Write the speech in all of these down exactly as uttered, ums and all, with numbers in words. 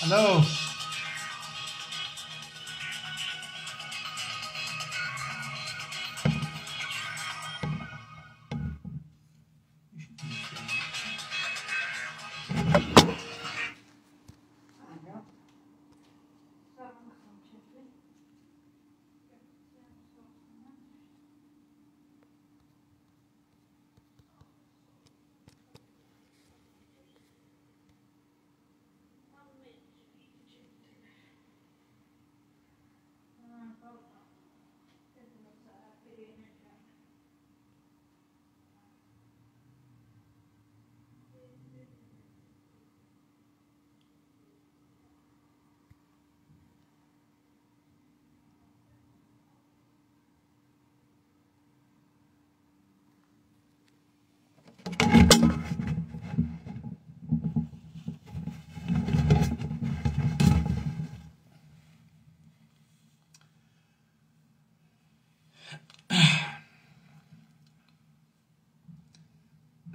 Hello.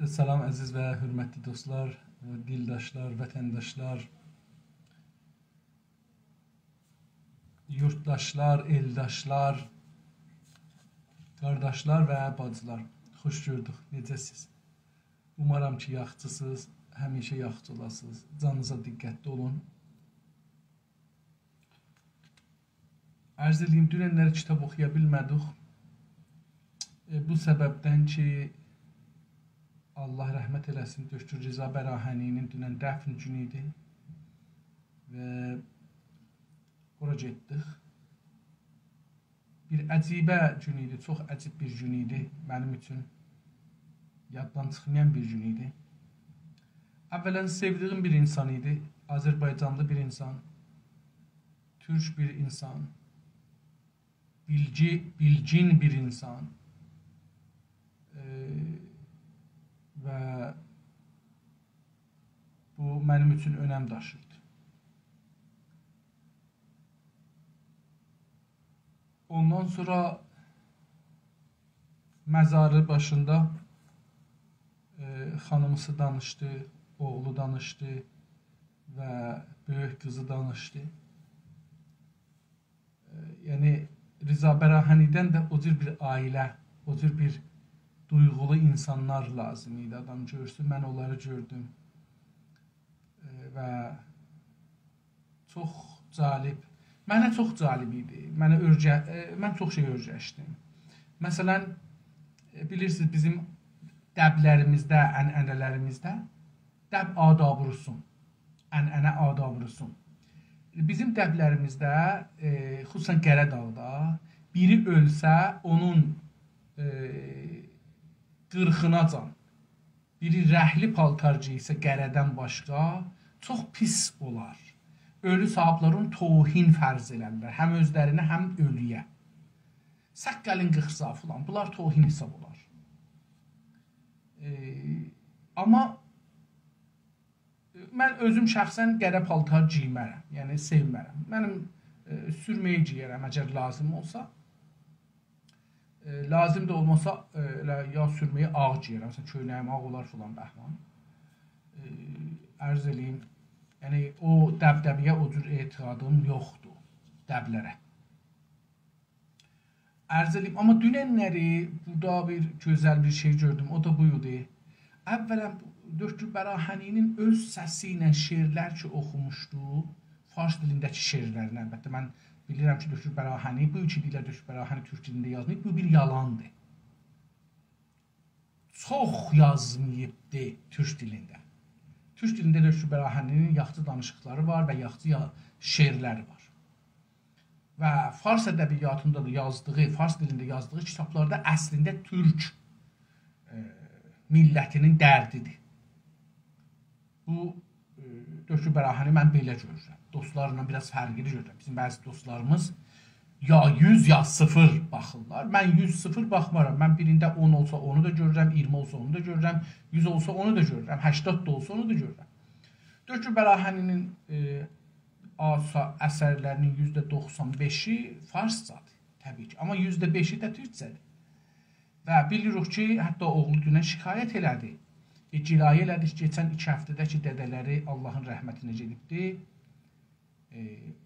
سلام، عزیز و حؤرمتلی دوستلار، دیلداشلار، وطنداشلار، یورتداشلار، ائلداشلار، قارداشلار و باجیلار. خوش گؤردوک. نئجه‌سیز؟ اومارام کی، یاخشیسینیز، همیشه یاخشی اولاسینیز. جانینیزا دقتلی اولون. عرض ائله‌ییم، دوننلری کیتاب اوخویا بیلمه‌دیک. ائ، بو سببدن کی، الله رحمت ائله‌سین، دکتر رضا براهنی‌نین دونن دفن گونو ایدی و اورا گئتدیک. بیر عجیبه گون ایدی، چوخ عجیب بیر گون ایدی منیم اوچون. یاددان چیخمایان بیر گون ایدی. اولاً سئودیگیم بیر اینسان ایدی، آذربایجانلی بیر اینسان، تورک بیر اینسان، بیلگی، بیلگین بیر اینسان. ائ، و بو منیم اوچون اؤنم داشیردی. اوندان سونرا مزاری باشیندا، ائ، خانیمیسی دانیشدی، اوغلو دانیشدی و بؤیوک قیزی دانیشدی. ائ، یعنی، رضا براهنی‌دن ده او جور بیر عائله، او جور بیر دویغولو اینسانلار لازیم ایدی آدام گؤرسون. من اونلاری گؤردوم. ائ، و چوخ جالب. منه چوخ جالب ایدی. منه اؤرگه-، ائ، من چوخ شئی اؤرگشدیم. مثلاً، ائ، بیلیرسینیز، بیزیم دبلریمیزده، عنعنه‌لریمیزده دب آدی آبروسون، عنعنه آدی آبروسون. بیزیم دبلریمیزده، ائ، خصوصاً قره‌داغدا بیری اؤلسه، اونون، ائ، قیرخیناجان، بیری رنگلی پالتار گئیسه قره‌دن باشقا، چوخ پیس اولار. اؤلو صاحیبلری اونو توهین فرض ائلرلر. هم اؤزلرینه، هم اؤلویه. سققلین قیرخسا فلان، بونلار توهین حساب اولار. ائ، آمما من اؤزوم شخصاً قره پالتار گئیمرم، یعنی سئومرم. منیم، ائ، سورمه‌یی گئیه‌رم، اگر لازیم اولسا. ائ، لازیم دا اولماسا، ائ، ائله یا سورمه‌یی آغ گئیه‌رم، مثلاً، کؤینه‌ییم آغ اولار فلان بهمان. ائ، عرض ائله‌ییم، یعنی، او دبدبه‌یه او جور اعتقادیم یوخدور، دبلره. عرض ائله‌ییم، آمما دوننلری بورادا بیر گؤزل بیر شئی گؤردوم، او دا بو ایدی. اولاً، دکتر براهنی‌نین اؤز سسی ایله شعرلر کی اوخوموشدو، فارس دیلینده کی شعرلرینی، البته، من بیلیرم کی، دکتر براهنی، بو کی دئییرلر دکتر براهنی تورک دیلینده یازماییب، بو بیر یالاندیر. چوخ یازماییبدی تورک دیلینده. تورک دیلینده دکتر براهنی‌نین یاخشی دانیشیقلاری وار و یاخشی یا-، شعرلری وار. و فارس ادبیاتیندا دا یازدیغی، فارس دیلینده یازدیغی کیتابلاردا اصلینده تورک، ائ، میللتینین دردیدیر. بو، ائ، دکتر براهنی من بئله گؤرورم. دوستلارلا بیر آز فرقلی گؤرورم. بیزیم بعضی دوستلاریمیز یا یوز، یا صفر باخیرلار. من یوز، صفر باخمارام. من بیرینده اون اولسا، اونو دا گؤرورم، اییرمی اولسا، اونو دا گؤرورم، یوز اولسا، اونو دا گؤرورم، هشتاد دا اولسا، اونو دا گؤرورم. دکتر براهنی‌نین، ائ، آسا-، اثرلری‌نین یوزده دوخسان بئشی فارسجادیر، طبیعی کی. آمما یوزده بئشی ده تورکجه‌دیر. و بیلیریک کی، حتی اوغلو دونن شکایت ائله‌دی. ائ، گلایه ائله‌دی کی، کئچن ایکی هفته‌ده کی، دده‌لری آللاهین رحمتینه گئدیبدی. ائ،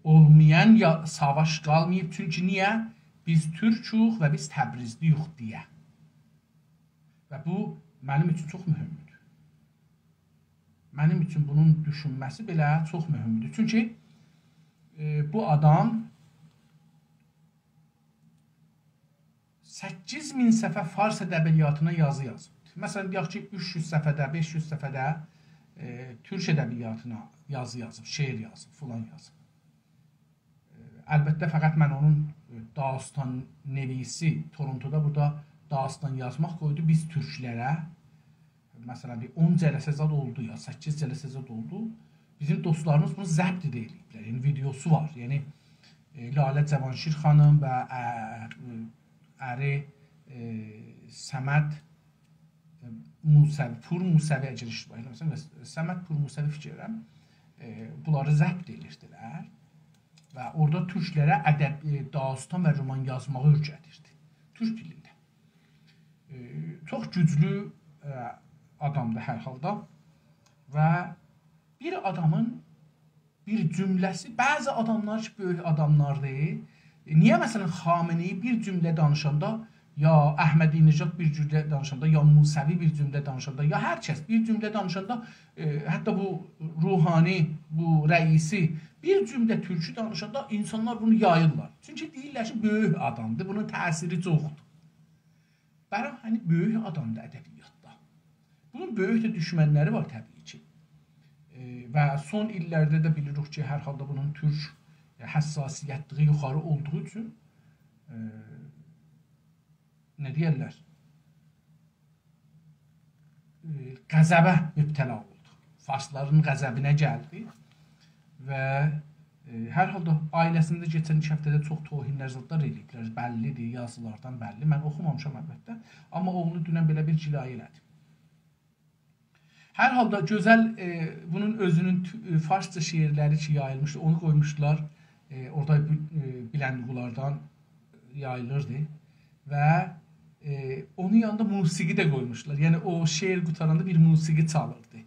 اولمایان یا، ساواش قالماییب. چونکی نییه؟ بیز تورکوک و بیز تبریزلی‌یوخ دئیه. و بو منیم اوچون چوخ مهمدور. منیم اوچون بونون دوشونمه‌سی بئله چوخ مهمدور. چونکی، ائ، بو آدام سککیز مین صفحه فارس ادبیاتینا یازی یازیب. مثلا، دئیک کی، اوچ یوز صفحه‌ده، بئش یوز صفحه‌ده، ائ، تورک ادبیاتینا یازی یازیب، شعر یازیب، فلان یازیب. ائ، البته، فقط من اونون، ائ، داستان‌نویسی، تورونتودا بورادا داستان یازماق قویدو بیز تورکلره. مثلا، بیر اون جلسه زاد اولدو یا، سککیز جلسه زاد اولدو. بیزیم دوستلاریمیز بونو ضبط ده ائله‌ییبلر. یعنی، ویدئوسو وار. یعنی، ائ، لاله جوانشیر خانیم و، ا، اری، ائ، صمد، ائ، موسوی، پور موسوی، اگر اشتباه ائله‌میرم، مثلا، صمد پور موسوی فیکر ائدیرم، ائ، بونلاری ضبط ائدیردیلر. و اورادا تورکلره ادب، ائ، داستان و رومان یازماغی اؤیره‌دیردی. تورک دیلینده. ائ، چوخ گوجلو، ائ، آدامدیر هر حالدا. و بیر آدامین بیر جمله‌سی، بعضی آداملار کی، بؤیوک آداملاردیر. ائ، نییه، مثلا، خامنه‌ای بیر جمله دانیشاندا، یا احمدی‌نژاد بیر جمله دانیشاندا، یا موسوی بیر جمله دانیشاندا، یا هر کس بیر جمله دانیشاندا، ائ، حتی بو روحانی، بو رئیسی بیر جمله تورکو دانیشاندا اینسانلار بونو یاییرلار. چونکی دئییرلر کی، بؤیوک آدامدیر، بونون تأثیری چوخدور. براهنی بؤیوک آدامدیر ادبیاتدا. بونون بؤیوک ده دوشمنلری وار، طبیعی کی. ائ، و سون ایللرده ده بیلیریک کی، هر حالدا بونون تورک، ائ، حساسیتلیگی یوخاری اولدوغو اوچون، ائ، نه دئیرلر؟ ائ، غضبه مبتلا اولدو. فارسلارین غضبینه گلدی و، ائ، هر حالدا عائله‌سینده کئچن ایکی هفته‌ده چوخ توهینلر، زادلار ائله‌ییبلر. بللی‌دیر، یازیلاردان بللی. من اوخومامیشام البته. آمما اوغلو دونن بئله بیر جنایت ائله‌دی. هر حالدا گؤزل، ائ، بونون اؤزونون تو-، ائ، فارسجا شعرلری کی یاییلمیشدی، اونو قویموشدولار. ائ، اورادا بی-، ائ، بیلندقولاردان یاییلیردی. و، ائ، اونون یانیندا موسیقی ده قویموشدولار. یعنی، او شعر قوتاراندا بیر موسیقی چالیردی.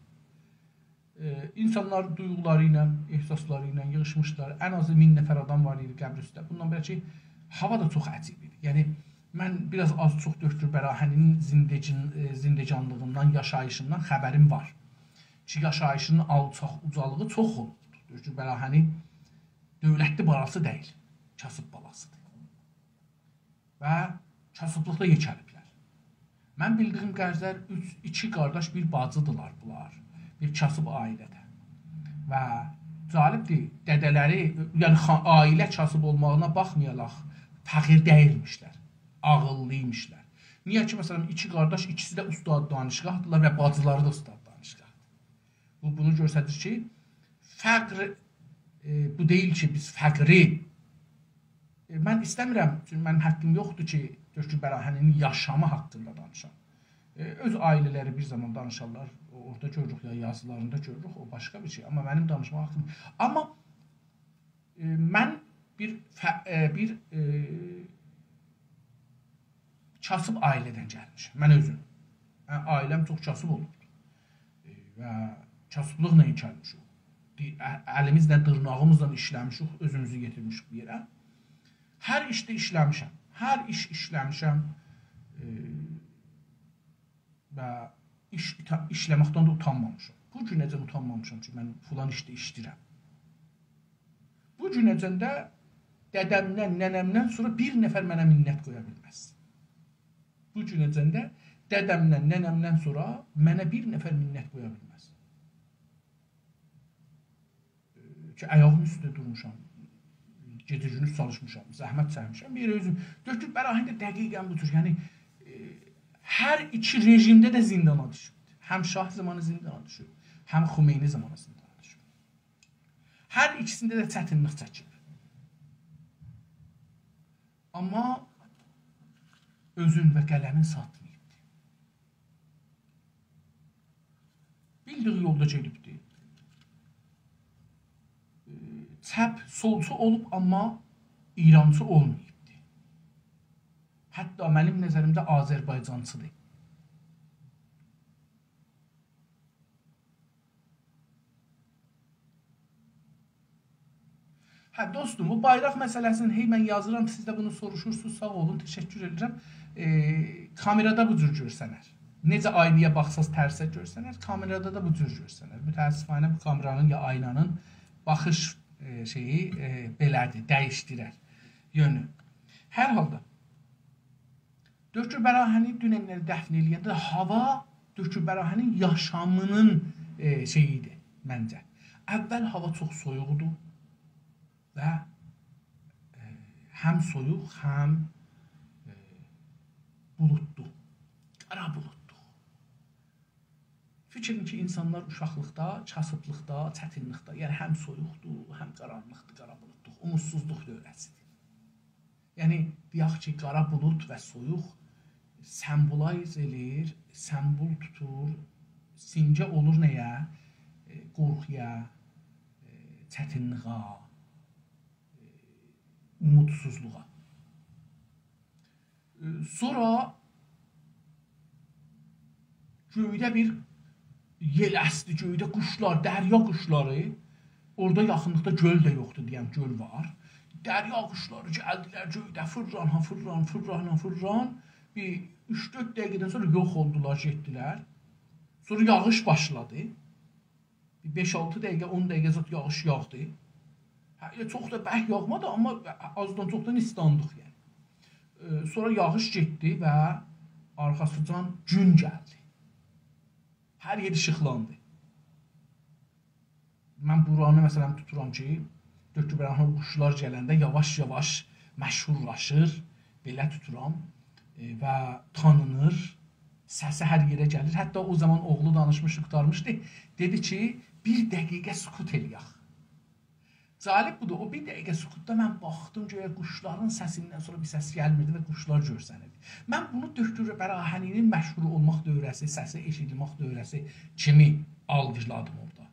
ائ، اینسانلار دویغولاری ایله، احساسلاری ایله ییغیشمیشدیلار. ان آزی مین نفر آدام وار ایدی قبر اوسته. بوندان بئله کی، هاوا دا چوخ عجیب ایدی. یعنی، من بیر آز آز چوخ دکتر براهنی‌نین زندگین-، ائ، زندگانلیغیندان، یاشاییشیندان خبریم وار. کی، یاشاییشینین آلچاق اوجالیغی چوخ اولوبدور. دکتر براهنی دؤولتلی بالاسی دئییل، کاسیب بالاسیدیر. و کاسیبلیقدا یئکه‌لیبلر. من بیلدیگیم قدر اوچ، ایکی قارداش، بیر باجیدیلار بونلار. بیر کاسیب عائله‌ده. و جالبدیر، دده‌لری، یعنی خا-، عائله کاسیب اولماغینا باخمایاراق، فقیر دئییلمیشلر. عاغیللی‌یمیشلار. نییه کی، مثلا، ایکی قارداش، ایکیسی ده استاد دانشگاهدیلار و باجیلاری دا استاد دانشگاهدیر. بو، بونو گؤستریر کی، فقر، ائ، بو دئییل کی، بیز فقری، ائ، من ایسته‌میرم، چونکی منیم حاققیم یوخدور کی، دکتر براهنی‌نین یاشامی حاقیندا دانیشام. ائ، اؤز عائله‌لری بیر زامان دانیشارلار، او-، اورادا گؤروروک، یا یازیلاریندا گؤروروک، او باشقا بیر شئی. آمما منیم دانیشماق حاققیم، آمما، ائ، من بیر فه-، ائ، بیر، ائ، کاسیب عائله‌دن گلمیشم، من اؤزوم. من، عائله‌م چوخ کاسیب اولوبدور. ائ، و کاسیبلیقلا یئکه‌لمیشیک. دی-، ا-، الیمیزله، دیرناغیمیزلا ایشله‌میشیک، اؤزوموزو یئتیرمیشیک بیر یئره. هر ایشده ایشله‌میشم، هر ایش ایشله‌میشم. ائ، و ایش، ایتا-، ایشله‌مکدن ده اوتانمامیشام. بو گونه‌جن اوتانمامیشام کی، من فلان ایشده ایشله‌ییرم. بو گونه‌جن ده دده‌مدن، ننه‌مدن سونرا بیر نفر منه منت قویا بیلمز. بو گونه‌جن ده دده‌مدن، ننه‌مدن سونرا منه بیر نفر منت قویا بیلمز. ائ، کی، آیاغیم اوسته دورموشام، گئجه-گوندوز چالیشمیشام، زحمت چکمیشم، بیر اؤزوم. دکتر براهنی ده دقیقا بو جور، یعنی، ائ، هر ایکی رژیمده ده زیندانا دوشوب. هم شاه زامانی زیندانا دوشوب، هم خمینی زامانی زیندانا دوشوب. هر ایکیسینده ده چتینلیک چکیب. آمما اؤزون و قلمین ساتماییبدی. بیلدیگی یولدا گئدیبدی. ائ، چپ، سولچو اولوب، آمما ایرانچی اولماییبدی. حتی منیم نظریمده آذربایجانچیدیر. هه، دوستوم، بو بایراق مسئله‌سینی هئی من یازیرام، سیز ده بونو سوروشورسونوز، ساغ اولون، تشکر ائدیرم. ائ، کامئرادا بو جور گؤرسنر. نئجه آینایا باخساز ترسه گؤرسنر، کامئرادا دا بو جور گؤرسنر. متأسفانه بو کامئرانین یا آینانین باخیش، ائ، شئیی، ائ، بئله‌دیر، دییشدیرر یؤنو. هر حالدا، دکتر براهنی دوننلری دفن ائله‌ینده هاوا دکتر براهنی‌نین یاشامینین، ائ، شئیی‌دیر منجه. اول هاوا چوخ سویوقدور و، ائ، هم سویوق، هم، ائ، بولودلو، قارا بولودلو. فیکیر ائدین کی، اینسانلار اوشاقلیقدا، کاسیبلیقدا، چتینلیکده، یعنی هم سویوقدور، هم قارانلیقدیر، قارا بولودلوق، اوموتسوزلوق دؤوره‌سی‌دیر. یعنی، دئیک کی، قارا بولود و سویوق سمبولیزه ائله‌ییر، سمبول توتور، سیمگه اولور نه‌یه؟ ائ، قورخویا، ائ، چتینلیگه، ائ، اوموتسوزلوغا. ائ، سونرا گؤیده بیر یئل اسدی، گؤیده قوشلار، دریا قوشلاری، اورادا یاخینلیقدا گؤل ده یوخدور، دئیم، گؤل وار. دریا قوشلاری گلدیلر گؤیده، فیرلان ها، فیرلان، فیرلان ها، فیرلان. بیر اوچ-دؤرد دقیقه‌دن سونرا یوخ اولدولار، گئتدیلر. سونرا یاغیش باشلادی. بیر بئش-آلتی دقیقه، اون دقیقه زاد یاغیش یاغدی. هه، ائله چوخ دا برک یاغمادی، آمما آزدان چوخدان ایسلاندیق، یعنی. ائ، سونرا یاغیش گئتدی و آرخاسیجان گون گلدی. هر یئر ایشیقلاندی. من بورانی، مثلا، توتورام کی، دکتر براهنی قوشلار گلنده یاواش-یاواش مشهورلاشیر، بئله توتورام، ائ، و تانینیر، سسی هر یئره گلیر. حتی او زامان اوغلو دانیشمیشدی، قوتارمیشدی. دئدی کی، بیر دقیقه سکوت ائله‌یک. جالب بودور، او بیر دقیقه سکوتدا من باخدیم گؤیه قوشلارین سسیندن سونرا بیر سس گلمیردی و قوشلار گؤرسنیردی. من بونو دکتر براهنی‌نین مشهور اولماق دؤوره‌سی، سسی ائشیدیلمک دؤوره‌سی کیمی آلقیشلادیم اورادا.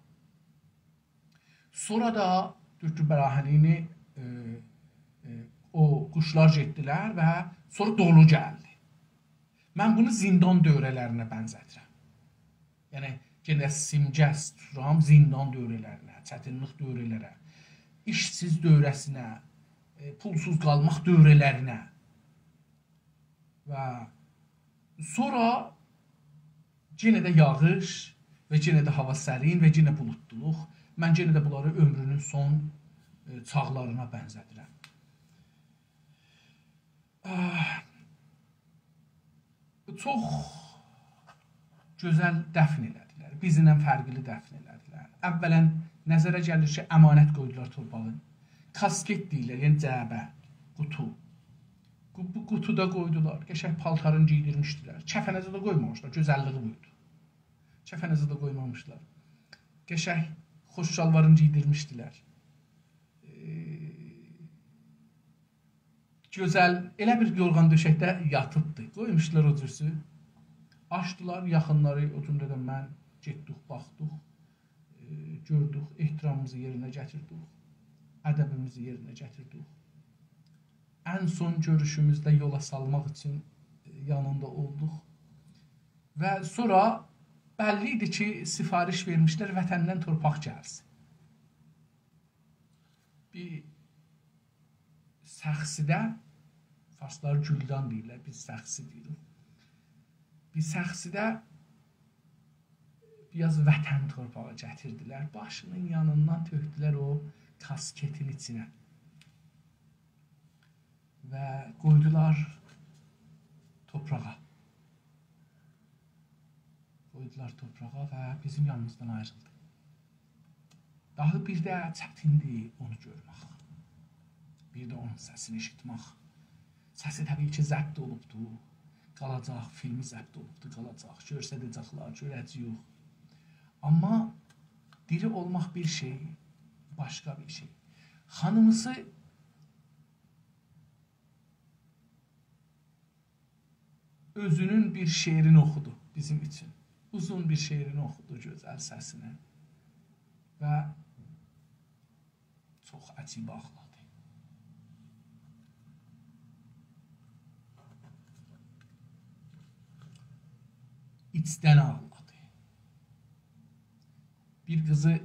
سونرا دا دکتر براهنی‌نی، ائ، ائ، او قوشلار گئتدیلر و سونرا دولو گلدی. من بونو زیندان دؤوره‌لرینه بنزه‌دیرم. یعنی، یئنه سیمگه توتورام زیندان دؤوره‌لرینه، چتینلیک دؤوره‌لره، ایشسیز دؤوره‌سینه، ائ، پولسوز قالماق دؤوره‌لرینه. و سونرا یئنه ده یاغیش و یئنه ده هاوا سرین و یئنه بولودلولوق. من یئنه ده بونلاری عؤمرونون سون، ائ، چاغلارینا بنزه‌دیرم. آه، چوخ گؤزل دفن ائله‌دیلر. بیزیمله فرقلی دفن ائله‌دیلر. اولا، نظره گلیر کی، امانت قویدولار تورپاغین. کاسکت دئییرلر، یعنی جعبه، قوطو. بو، بو قوطودا قویدولار. قشنگ پالتارین گئیدیرمیشدیلر. کفنه زاد دا قویمامیشلار، گؤزللیگی بویدو. کفنه زاد دا قویمامیشلار. قشنگ خوش شالوارین گئیدیرمیشدیلر. ائ، گؤزل، ائله بیر یورغان دؤشکده یاتیبدی. قویموشدولار او جورسو. آچدیلار، یاخینلاری، او جمله‌دن من گئتدیک، باخدیق، ائ، گؤردوک، احترامیمیزی یئرینه گتیردیک، ادبیمیزی یئرینه گتیردیک. ان سون گؤروشوموزده یولا سالماق اوچون، ائ، یانیندا اولدوق. و سونرا بللی ایدی کی، سفارش وئرمیشلر، وطندن تورپاق گلسین. بیر سخسیده، فارسلار گولدان دئییرلر، بیز سخسی دئییریک. بیر سخسیده بیر آز وطن تورپاغی گتیردیلر. باشینین یانیندان تؤکدولر او کاسکتین ایچینه. و قویدولار توپراغا. قویدولار توپراغا و بیزیم یانیمیزدان آیریلدی. داها بیر ده چتیندیر اونو گؤرمک. بیر ده اونون سسینی ائشیتمک. سسی طبیعی کی، ضبط اولوبدو، قالاجاق، فیلمی ضبط اولوبدو، قالاجاق، گؤرسده‌جکلر، گؤره‌جه‌ییک. آمما دیری اولماق بیر شئی، باشقا بیر شئی. خانیمیسی اؤزونون بیر شعرینی اوخودو بیزیم اوچون. اوزون بیر شعرینی اوخودو گؤزل سسینه. و چوخ عجیب آغلادی. ایچدن آغلادی. بیر قیزی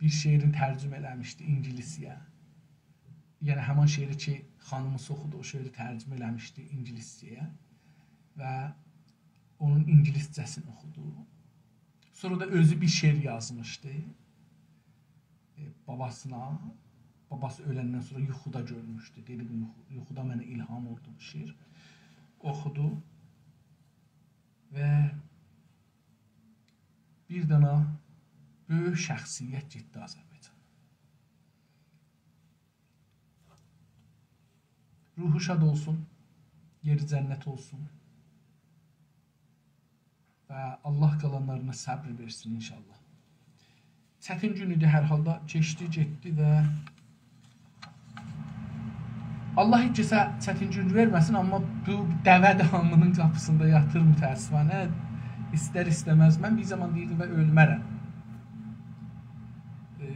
بیر شعرین ترجمه ائله‌میشدی اینگیلیسجه‌یه. یعنی همان شعری کی، خانیمیز اوخودو، او شعری ترجمه ائله‌میشدی اینگیلیسجه‌یه و اونون اینگیلیسجه‌سینی اوخودو. سونرا دا اؤزو بیر شعر یازمیشدی، ائ، باباسینا. باباسی اؤلندن سونرا یوخودا گؤرموشدو. دئدی، «بو یوخو-، یوخودا منه الهام اولدو بو شعر.» اوخودو و بیر دنه بؤیوک شخصیت گئتدی آذربایجانا. روحو شاد اولسون، یئری جنت اولسون و الله قالانلارینا صبر وئرسین انشاءالله. چتین گون ایدی، هر حالدا کئچدی، گئتدی و الله هئچ کسه چتین گون وئرمه‌سین، آمما بو دوه ده هامینین قاپیسیندا یاتیر متأسفانه. ایستر ایسته‌مز، من بیر زامان دئییردیم: «و اؤلمه‌رم.» ائ،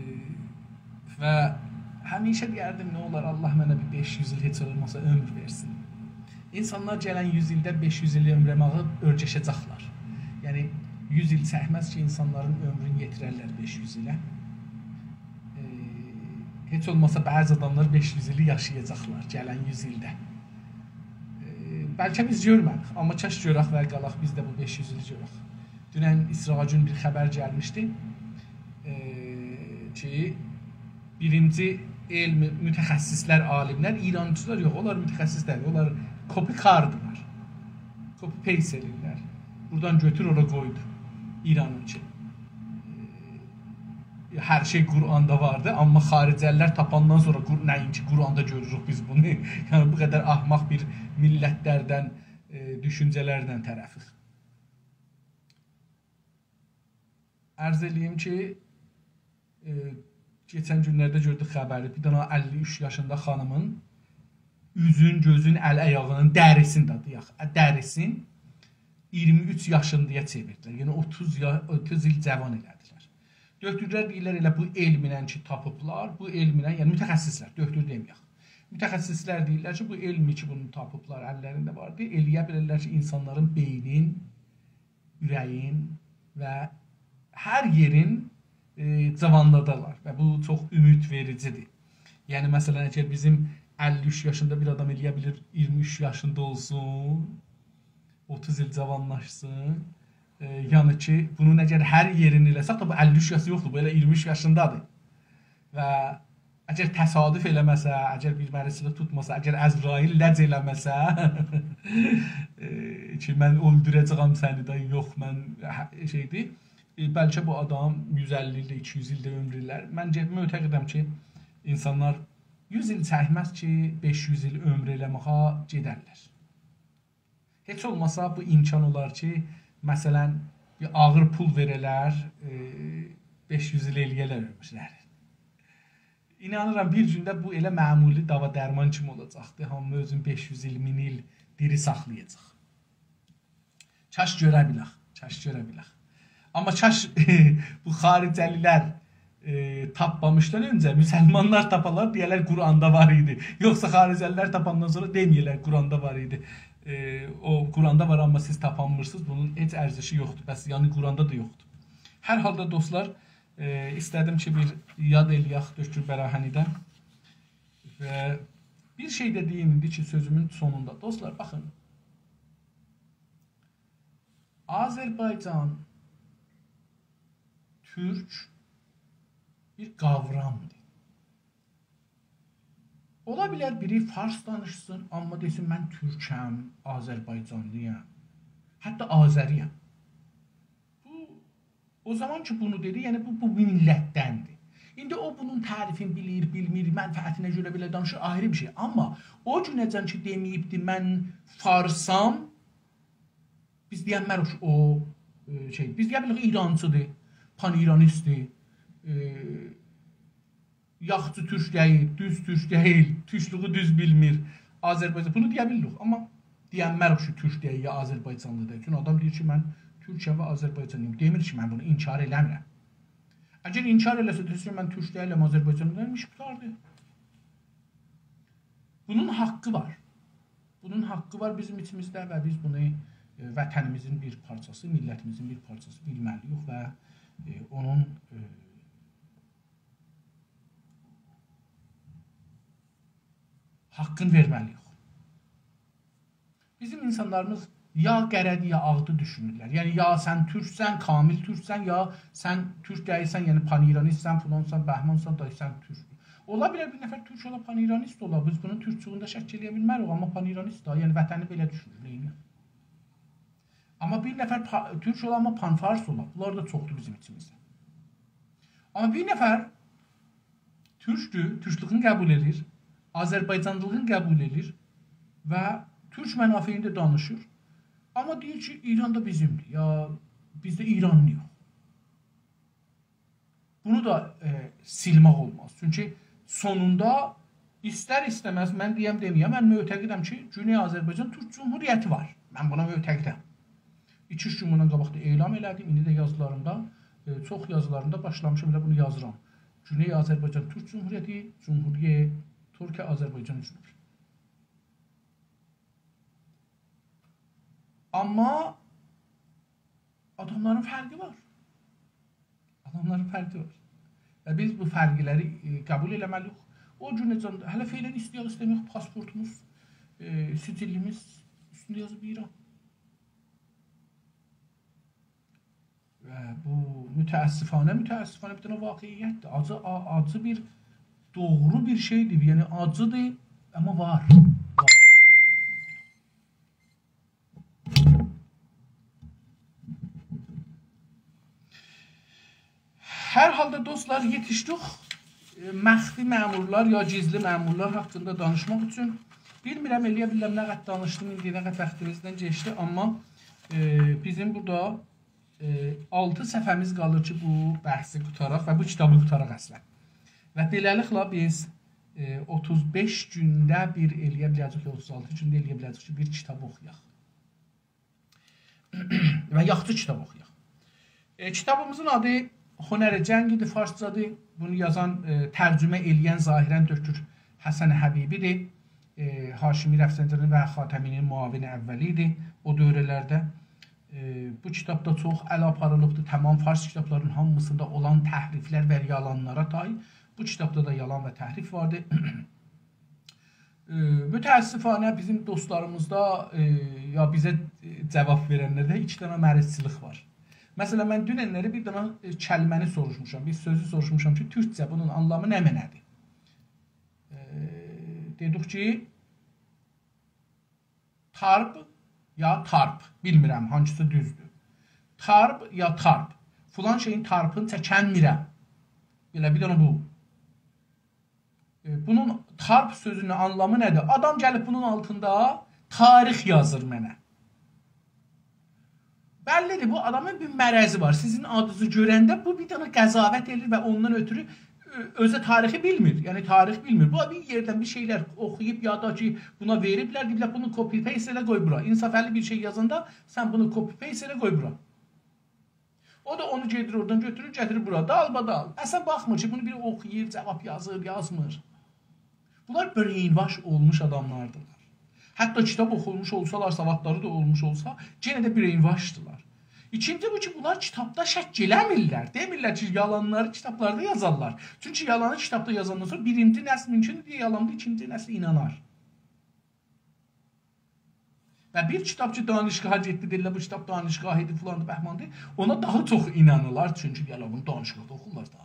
و همیشه دئیردیم: «نه اولار، الله منه بیر بئش یوز ایل هئچ اولماسا عؤمور وئرسین.» اینسانلار گلن یوز ایلده، بئش یوز ایل عؤمور آلماغی اؤیرشه‌جکلر. یعنی، یوز ایل چکمز کی، اینسانلارین عؤمرونو یئتیررلر بئش یوز ایله. ائ، هئچ اولماسا بعضی آداملار بئش یوز ایلی یاشایاجاقلار گلن یوز ایلده. ائ، بلکه بیز گؤرمه‌ریک، آمما کاش گؤرک و قالاق، بیز ده بو بئش یوز ایلی گؤرک. دونن اسرائیلدن بیر خبر گلمیشدی، ائ، کی، بیرینجی علم متخصصلر، عالیملر، ایرانچیلار یوخ، اونلار متخصص دئییل، اونلار کپی کاردیلار. کپی پیست ائله‌ییرلر. بورادان گؤتور، اورا قویدو. ایرانینکی. ائ، هر شئی قرآندا واردی، آمما خارجه‌لیلر تاپاندان سونرا قر-، نه‌اینکی قرآندا گؤروروک بیز بونو. یعنی، بو قدر احمق بیر میللتلردن، ائ، دوشونجه‌لرله طرفیک. عرض ائله‌ییم کی، ائ، کئچن گونلرده گؤردوک خبری. بیر دنه اللی اوچ یاشیندا خانیمین اوزون، گؤزون، ال-آیاغینین، دریسین ده دئیک، ا، دریسین اییرمی اوچ یاشیندایا چئویردیلر. یعنی اوتوز یا-، اوتوز ایل جاوان ائله‌دیلر. دؤکتورلر دئییرلر، ائله بو علمله کی تاپیبلار، بو علمله، یعنی متخصصلر، دؤکتور دئمه‌یک. متخصصلر دئییرلر کی، بو علمی کی بونو تاپیبلار، اللرینده واردی، ائله‌یه بیلرلر کی، اینسانلارین بئینین، اوره‌یین و هر یئرین، ائ، جاوانلادالار و بو چوخ امید وئریجیدیر. یعنی، مثلا، اگر بیزیم اللی اوچ یاشیندا بیر آدام ائله‌یه بیلیر اییرمی اوچ یاشیندا اولسون، اوتوز ایل جاوانلاشسین، ائ، یعنی کی، بونون اگر هر یئرینی ائله‌سک ده، بو اللی اوچ یاشی یوخدور، بو ائله اییرمی اوچ یاشیندادیر. و اگر تصادف ائله‌مه‌سه، اگر بیر مریضچیلیق توتماسا، اگر عزرائیل لج ائله‌مه‌سه، ائ، کی، «من اؤلدوره‌جه‌یم سنی ده»، یوخ، من، هه، شئیدیر، ائ، بلکه بو آدام یوز اللی ایل ده، ایکی یوز ایل ده عؤمور ائلر. من گئ-، معتقدم کی، اینسانلار یوز ایل چکمز کی، بئش یوز ایل عؤمور ائله‌مه‌یه گئدرلر. هئچ اولماسا بو امکان اولار کی، مثلا، بیر آغیر پول وئره‌لر، ائ، بئش یوز ایل ائله‌یه‌لر عؤمورلری. اینانیرام، بیر گونده بو ائله معمولی داوا درمان کیمی اولاجاقدی. هامی اؤزون بئش یوز ایل، مین ایل دیری ساخلایاجاق. کاش گؤره بیلک، کاش گؤره بیلک. آمما کاش بو خارجه‌لیلر، ائ، تاپمامیشدان اؤنجه مسلمانلار تاپالار، دئیه‌لر قرآندا وار ایدی. یوخسا خارجه‌لیلر تاپاندان سونرا دئمه‌یه‌لر قرآندا وار ایدی. ائ، او قرآندا وار، آمما سیز تاپانمیرسینیز، بونون هئچ ارزشی یوخدور. بس، یعنی، قرآندا دا یوخدور. هر حالدا، دوستلار، ائ، ایسته‌دیم کی، بیر یاد ائله‌یک دکتر براهنی‌دن. و بیر شئی ده دئییم ایندی کی، سؤزومون سونوندا. دوستلار، باخین. آذربایجان، تورک بیر قاورامدیر. اولا بیلر بیری فارس دانیشسین، آمما دئسین: «من تورکم، آذربایجانلی‌یام، حتی آذری‌یم.» بو، او زامان کی، بونو دئدی، یعنی بو، بو میللتدندیر. ایندی او بونون تعریفینی بیلیر، بیلمیر، منفعتینه گؤره بئله دانیشیر، آیری بیر شئی. آمما او گونه‌جن کی، دئمه‌ییبدی: «من فارسام»، بیز دئینمه‌ریک او، ائ، شئی، بیز دئیه بیلریک ایرانچیدیر، پان‌ایرانیستدیر، ائ، یاخچی تورک دئییل، دوز تورک دئییل، تورکلویو دوز بیلمیر، آذربایجان. بونو دئیه بیلریک، آمما دئینمه‌ریک کی، تورک دئییل یا آذربایجانلی دئییل. چونکی آدام دئییر کی، «من تورکم و آذربایجانلی‌یام.» دئمیر کی، من بونو انکار ائله‌میرم. اگر انکار ائله‌سه، دئسه کی، «من تورک دئییلم، آذربایجانلی دئییلم»، ایش قوتاردی. بونون حاققی وار. بونون حاققی وار بیزیم ایچیمیزده و بیز بونو، ائ، وطنیمیزین بیر پارچاسی، میللتیمیزین بیر پارچاسی بیلمه‌لی‌ییک و، ائ، اونون، ائ، حاققینی وئرمه‌لی‌ییک. بیزیم اینسانلاریمیز یا قره‌دیر، یا آغدیر دوشونورلر. یعنی، یا سن تورکسن، کامل تورکسن، یا سن تورک دئییلسن، یعنی پان‌ایرانیستسن، فلانسان، بهمانسان، دای سن تورک. اولا بیلر بیر نفر تورک اولا، پان‌ایرانیست اولا. بیز بونون تورکچولوگونده شک ائلیه بیلمریک، آمما پان‌ایرانیست دا، یعنی وطنی بئله دوشونور، نئینیر؟ آمما بیر نفر پا-، تورک اولا، آمما پان‌فارس اولا. بونلار دا چوخدور بیزیم ایچیمیزده. آمما بیر نفر تورکدور، تورکلوگونو قبول ائدیر، آذربایجانلیلیغینی قبول ائدیر و تورک منافعینی ده دانیشیر. آمما دئییر کی، ایران دا بیزیمدیر، یا بیز ده ایرانلی‌ییق. بونو دا، ائ، سیلمک اولماز. چونکی سونوندا ایستر-ایسته‌مز، من دئیم دئمه‌یم، من معتقدم کی، گونئی آذربایجان تورک جمهوریتی وار. من بونا معتقدم. ایکی-اوچ گون بوندان قاباق دا اعلام ائله‌دیم، ایندی ده یازیلاریمدا، ائ، چوخ یازیلاریمدا باشلامیشام، ائله بونو یازیرام. گونئی آذربایجان تورک جمهوریتی، جمهوری ترک آذربایجان جمهوری. آمما آداملارین فرقی وار. آداملارین فرقی وار. و بیز بو فرقلری، ائ، قبول ائله‌مه‌لی‌ییک. او گونه‌جن، هله فعلاً ایسته‌یک، ایسته‌مه‌یک، پاسپورتوموز، ائ، سجلیمیز اوستونده یازیب ایران. و بو متأسفانه، متأسفانه بیر دنه واقعیتدیر. آجی، آ-، آجی بیر، دوغرو بیر شئیدیر. یعنی آجیدیر، آمما وار. وار. هر حالدا دوستلار، یئتیشدیک، ائ، مخفی مأمورلار یا گیزلی مأمورلار حاقیندا دانیشماق اوچون. بیلمیرم، ائلیه بیلرم نه قدر دانیشدیم، ایندی نه قدر واختیمیزدان کئچدی، آمما، ائ، بیزیم بورادا، ائ، آلتی صفحه‌میز قالیر کی، بو بحثی قوتاراق و بو کیتابی قوتاراق اصلاً. و بئله‌لیکله بیز، ائ، اوتوز بئش گونده بیر ائلیه بیله‌جه‌ییک، اوتوز آلتی گونده ائلیه بیله‌جه‌ییک کی، بیر کیتاب اوخویاق. و یاخشی کیتاب اوخویاق. ائ، کیتابیمیزین آدی هنر جنگ ایدی، فارسجادیر. بونو یازان، ائ، ترجمه ائله‌ین ظاهراً دکتر حسن حبیبی‌دیر. ائ، هاشمی رفسنجانی و خاتمی‌نین معاون اولی ایدی او دؤورلرده. ائ، بو کیتابدا چوخ اله آپاریلیبدیر. تمام فارس کیتابلارینین هامیسیندا اولان تحریفلر و یالانلارا تای بو کیتابدا دا یالان و تحریف واردی. ائ، متأسفانه بیزیم دوستلاریمیزدا، ائ، یا بیزه، ائ، جواب وئرنلرده ایکی دنه مریضچیلیق وار. مثلاً، من دوننلری بیر دنه، ائ، کلمه‌نی سوروشموشام، بیر سؤزو سوروشموشام کی، تورکجه بونون آنلامی نمنه‌دیر؟ ائ، دئدیک کی، تارپ یا تارپ، بیلمیرم هانگیسی دوزدور. تارپ یا تارپ. فلان شئیین تارپینی چکنمیرم. بئله بیر دنه بو. ائ، بونون تارپ سؤزونون آنلامی نه‌دیر؟ آدام گلیب بونون آلتیندا تاریخ یازیر منه. بللی‌دیر، بو آدامین بیر مرضی وار. سیزین آدینیزی گؤرنده بو بیر دنه قضاوت ائدیر و اوندان اؤترو، اؤ-، اؤزو تاریخی بیلمیر. یعنی تاریخ بیلمیر. بو بیر یئردن بیر شئیلر اوخویوب یا دا کی، بونا وئریبلر، دئییبلر، «بونو copy paste ائله قوی بورا.» انصافعلی بیر شئی یازاندا سن بونو copy paste ائله قوی بورا. او دا اونو گئدیر اورادان گؤتورور، گتیریر بورا. دالبادال. اصلاً باخمیر کی، بونو بیری اوخویور، جواب یازیر، یازمیر. بونلار brainwash اولموش آداملاردیلار. حتی کیتاب اوخوموش اولسالار، سوادلاری دا اولموش اولسا، یئنه ده brainwashدیلار. ایکینجی بو کی، بونلار کیتابدا شک ائله‌میرلر. دئمیرلر کی، یالانلاری کیتابلاردا یازارلار. چونکی یالانی کیتابدا یازاندان سونرا بیرینجی نسل مومکوندور، دئیه یالاندا ایکینجی نسل اینانار. و بیر کیتاب کی، دانشگاها گئتدی، دئدیلر، بو کیتاب دانشگاهی‌دی، فلاندی، بهماندی، اونا داها چوخ اینانیلار، چونکی یالان بونو دانشگاهدا اوخورلار دا.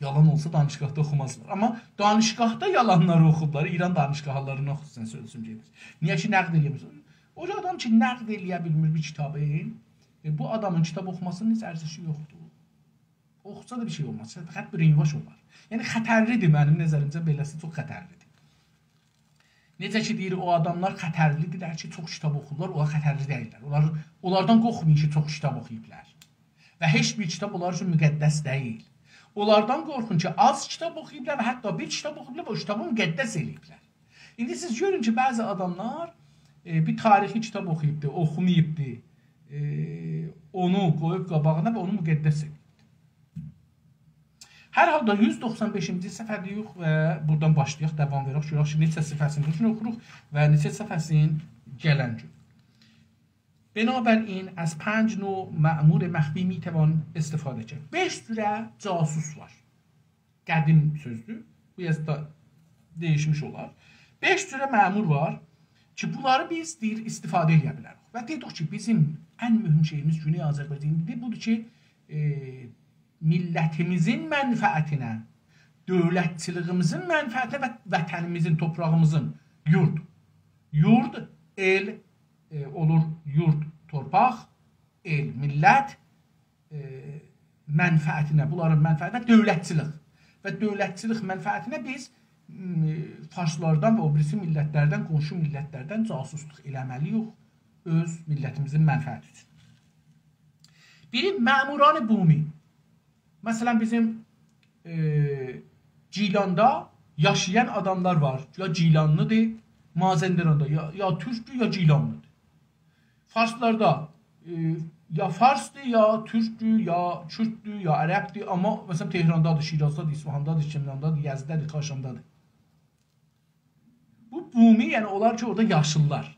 یالان اولسا دانشگاهدا اوخومازلار. آمما دانشگاهدا یالانلاری اوخوبلار، ایران دانشگاهلاریندان خصوصاً سؤزوم گئدیر. نییه کی، نقد ائلیه بیلمیر؟ او آدام کی، نقد ائلیه بیلمیر بیر کیتابی، ائ، بو آدامین کیتاب اوخوماسینین هئچ ارزشی یوخدور. اوخوسا دا بیر شئی اولماز، فقط brainwash اولار. یعنی، خطرلی‌دیر منیم نظریمجه، بئله‌سی چوخ خطرلی‌دیر. نئجه کی دئییر، او آداملار خطرلی‌دیرلر کی، چوخ کیتاب اوخورلار، اونلار خطرلی دئییللر. اونلار، اونلاردان قورخمایین کی، چوخ کیتاب اوخویوبلار. و هئچ بیر کیتاب اونلار اوچون مقدس دئییل. اونلاردان قورخون کی، آز کیتاب اوخویوبلار و حتی بیر کیتاب اوخویوبلار و او کیتابی مقدس ائله‌ییبلر. ایندی سیز گؤرون کی، بعضی آداملار، ائ، بیر تاریخی کیتاب اوخویوبدو، اوخوماییبدی، ائ، اونو قویوب قاباغینا و اونو مقدس ائله‌ییبدی. هر حالدا یوز دوخسان بئشینجی صفحه‌ده‌ییک و بورادان باشلایاق، داوام وئرک، گؤرک کی، نئچه صفحه‌سینی بو گون اوخوروق و نئچه صفحه‌سینی گلن گون. بنابراین، از پنج نوع مأمور مخفی می‌توان استفاده کرد. بئش جوره جاسوس وار. قدیم سؤزدور. بو یازیدا دییشمیش اولار. بئش جوره مأمور وار کی، بونلاری بیز، دئییر، استفاده ائله‌یه بیلریک. و دئدیک کی، بیزیم ان مهم شئییمیز گونئی آذربایجان ایندی بودور کی، ائ، میللتیمیزین منفعتینه، دؤولتچیلیگیمیزین منفعتینه و وطنیمیزین، توپراغیمیزین، یورد، یورد، ائل، ائ، اولور یورد، تورپاق، ائل، میللت، ائ، منفعتینه، بونلارین منفعتینه دؤولتچیلیک و دؤولتچیلیک منفعتینه بیز، م، فارسلاردان و او بیریسی میللتلردن، قونشو میللتلردن جاسوسلوق ائله‌مه‌لی‌ییک اؤز میللتیمیزین منفعتی اوچون. بیری، مأموران بومی. مثلا، بیزیم، ائ، گیلاندا یاشایان آداملار وار. یا گیلانلی‌دیر، مازندراندا، یا، یا تورکدور، یا گیلانلی‌دیر. فارسلاردا، ائ، یا فارسدیر، یا تورکدور، یا کورددور، یا عربدیر. آمما، مثلا، تهراندادیر، شیرازدادیر، اصفهاندادیر، شمناندادیر، یزدده‌دیر، کاشاندادیر. بو بومی، یعنی اونلار کی، اورادا یاشیرلار.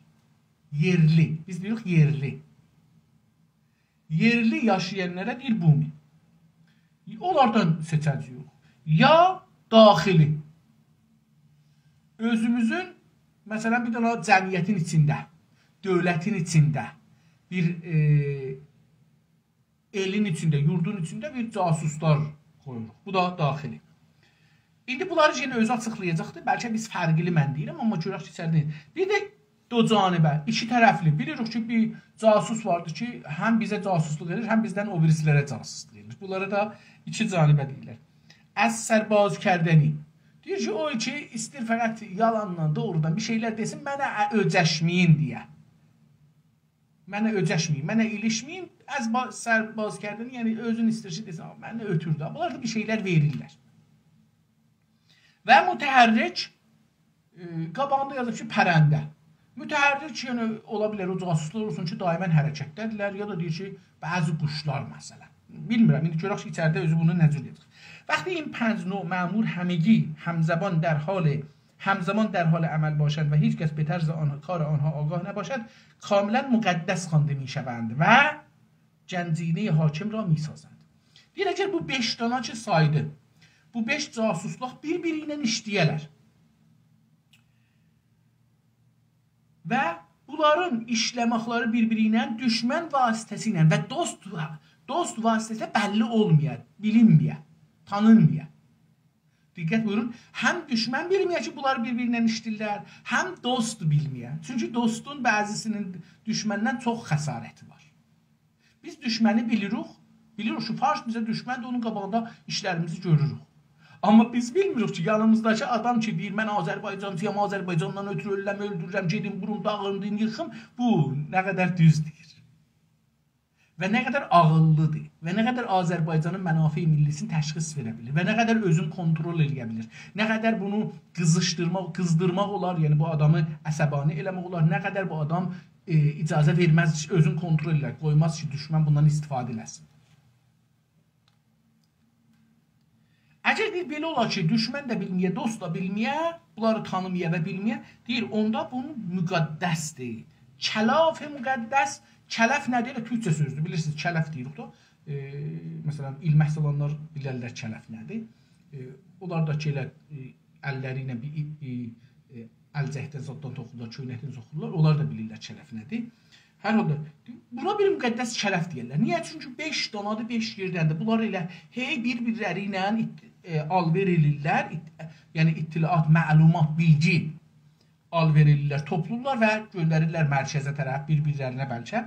یئرلی. بیز دئییریک یئرلی. یئرلی یاشایانلارا دئییر بومی. اونلاردان سئچه‌جه‌ییک. یا داخلی. اؤزوموزون، مثلا، بیر دنه جمعیتین ایچینده، دؤولتین ایچینده، بیر، ائ، ائلین ایچینده، یوردون ایچینده بیر جاسوسلار قویوروق. بو دا داخلی. ایندی بونلاری یئنه اؤزو آچیقلایاجاقدیر. بلکه بیز فرقلی، من دئییرم، آمما گؤرک کی، ایچریده. بیر ده دو جانبه، ایکی طرفلی. بیلیریک کی، بیر جاسوس واردیر کی، هم بیزه جاسوسلوق ائدیر، هم بیزدن او بیریسی‌لره جاسوسلوق ائدیر. بونلارا دا ایکی جانبه دئییرلر. از سر باز کردنی. دئییر کی، او کی ایسته‌ییر فقط یالاندان، دوغرودان بیر شئیلر دئسین، منه اؤجشمه‌یین دئیه. منه اؤجشمه‌یین، منه ایلیشمه‌یین، از با-، سر باز کردنی، یعنی اؤزون ایسته‌ییر کی، دئسین، «آ، منه اؤتور ده.» بونلار دا بیر شئیلر وئریرلر. و متحرک، ائ، قاباغیندا یازیب کی، پرنده. متحرک، یعنی اولا بیلر او جاسوسلار اولسون کی، دائما حرکتده‌دیرلر، یا دا دئییر کی، بعضی قوشلار مثلا. بیلمیرم، ایندی گؤرک کی، ایچریده اؤزو بونو نه جور یازیر. وقتی این پنج نوع مأمور همگی همزمان در حال، همزمان در حال عمل باشند و هیچ کس به طرز آن-، کار آنها آگاه نباشد، کاملا مقدس خوانده می‌شوند و گنجینهٔ حاکم را می‌سازند. دئییر، اگر بو بئش دانا کی سایدی، بو بئش جاسوسلوق بیر-بیری ایله ایشله‌یه‌لر و بونلارین ایشله‌مک‌لری بیر-بیری ایله دوشمن واسطه‌سیله و دوست، دوست واسطه‌سیله بللی اولمایا، بیلینمه‌یه، تانینمایا. دقت بویورون، هم دوشمن بیلمه‌یه کی، بونلار بیر-بیری ایله ایشله‌ییرلر، هم دوست بیلمه‌یه. چونکی دوستون بعضی‌سی‌نین دوشمندن چوخ خسارتی وار. بیز دوشمنی بیلیریک، بیلیریک کی، فارس بیزه دوشمندیر، اونون قاباغیندا ایشلریمیزی گؤروروک. آمما بیز بیلمیریک کی، یانیمیزداکی آدام کی دئییر، «من آذربایجانچی‌یام، آذربایجاندان اؤترو اؤلورم، اؤلدورورم، گئدیم ووروم، داغیدیم، ییخیم.» بو نه قدر دوزدور و نه قدر عاغیللی‌دیر و نه قدر آذربایجانین منافع ملی‌سینی تشخیص وئره بیلیر و نه قدر اؤزونو کنترل ائله‌یه بیلیر، نه قدر بونو قیزیشدیرماق، قیزدیرماق اولار، یعنی بو آدامی عصبانی ائله‌مک اولار، نه قدر بو آدام، ائ، اجازه وئرمز اؤزونو کنترل ائله‌یه، قویماز کی، دوشمن بوندان استفاده ائله‌سین. اگر بیر بئله اولا کی، دوشمن ده بیلمه‌یه، دوست دا بیلمه‌یه، بونلاری تانیمایا و بیلمه‌یه، دئییر، اوندا بو مقدس‌دیر. کلاف مقدس، کلف نه‌دیر؟ ائله تورکجه سؤزدور، بیلیرسینیز، کلف دئییریک ده. ائ، مثلا، ایلمک سالانلار بیلرلر کلف نه‌دیر. ائ، اونلار دا کی، ائله، ائ، اللری ایله بیر، بیر، ائ، الجکدن زاددان توخورلار، کؤینکدن توخورلار، اونلار دا بیلیرلر کلف نه‌دیر. هر حالدا، بونا بیر مقدس کلف دئیرلر. نییه؟ چونکی بئش دانادیر، بئش یئردندیر. بونلار ائله هئی بیر-بیرلری ایله ات-، ائ، آل‌وئر ائله‌ییرلر، ات-، یعنی اطلاعات، معلومات، بیلگی آل‌وئر ائله‌ییرلر، توپلورلار و گؤندریرلر مرکزه طرف، بیر-بیرلرینه بلکه.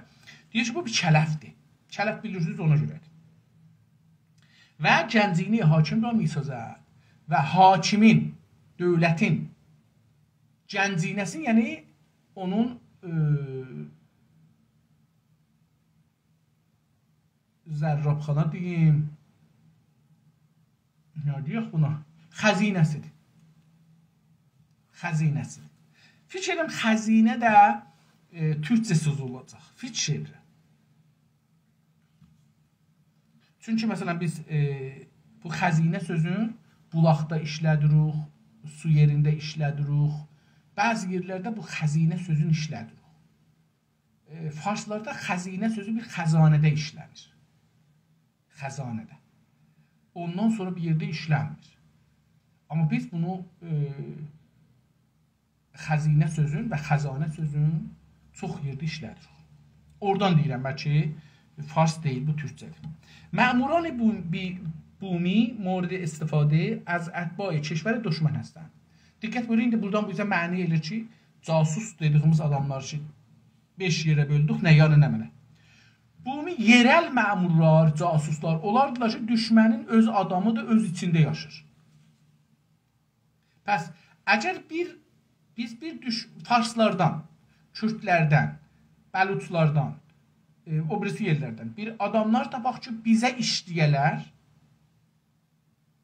دئییر کی، بو بیر کلف‌دیر. کلف بیلیرسینیز، اونا گؤره‌دیر. و گنجینهٔ حاکم را می‌سازد. و حاکمین، دؤولتین گنجینه‌سینی، یعنی اونون، ائ، زراب‌خانا دئییم، نه دئیک بونا؟ خزینه‌سی‌دیر. خزینه‌سی‌دیر. فیکیر ائدیرم، خزینه ده، ائ، تورکجه سؤز اولاجاق. فیکیر ائدیرم. چونکی، مثلا، بیز، ائ، بو خزینه سؤزون بولاقدا ایشله‌دیریک، سو یئرینده ایشله‌دیریک. بعضی یئرلرده بو خزینه سؤزون ایشله‌دیریک. ائ، فارسلاردا خزینه سؤزو بیر خزانه‌ده ایشله‌نیر. خزانه‌ده. اوندان سونرا بیر یئرده ایشلنمیر. آمما بیز بونو، ائ، خزینه سؤزون و خزانه سؤزون چوخ یئرده ایشله‌دیر. اورادان دئییرم، بلکه فارس دئییل، بو تورکجه‌دیر. مأموران بو-، بی-، بومی مورد استفاده از اتباع کشور دشمن هستند. دقت بویورون، ایندی بورادان بو بیزه معنی ائله‌ییر کی، جاسوس دئدیییمیز آداملار کی، بئش یئره بؤلدوک، نه یانی نمنه. بومی یئرل مأمورلار، جاسوسلار اولاردیلار کی، دوشمنین اؤز آدامیدیر، اؤز ایچینده یاشیر. پس اگر بیر، بیز بیر دوش-، فارسلاردان، کوردلردن، بلوچلاردان، ائ، او بیریسی یئرلردن بیر آداملار تاپاق کی، بیزه ایشله‌یه‌لر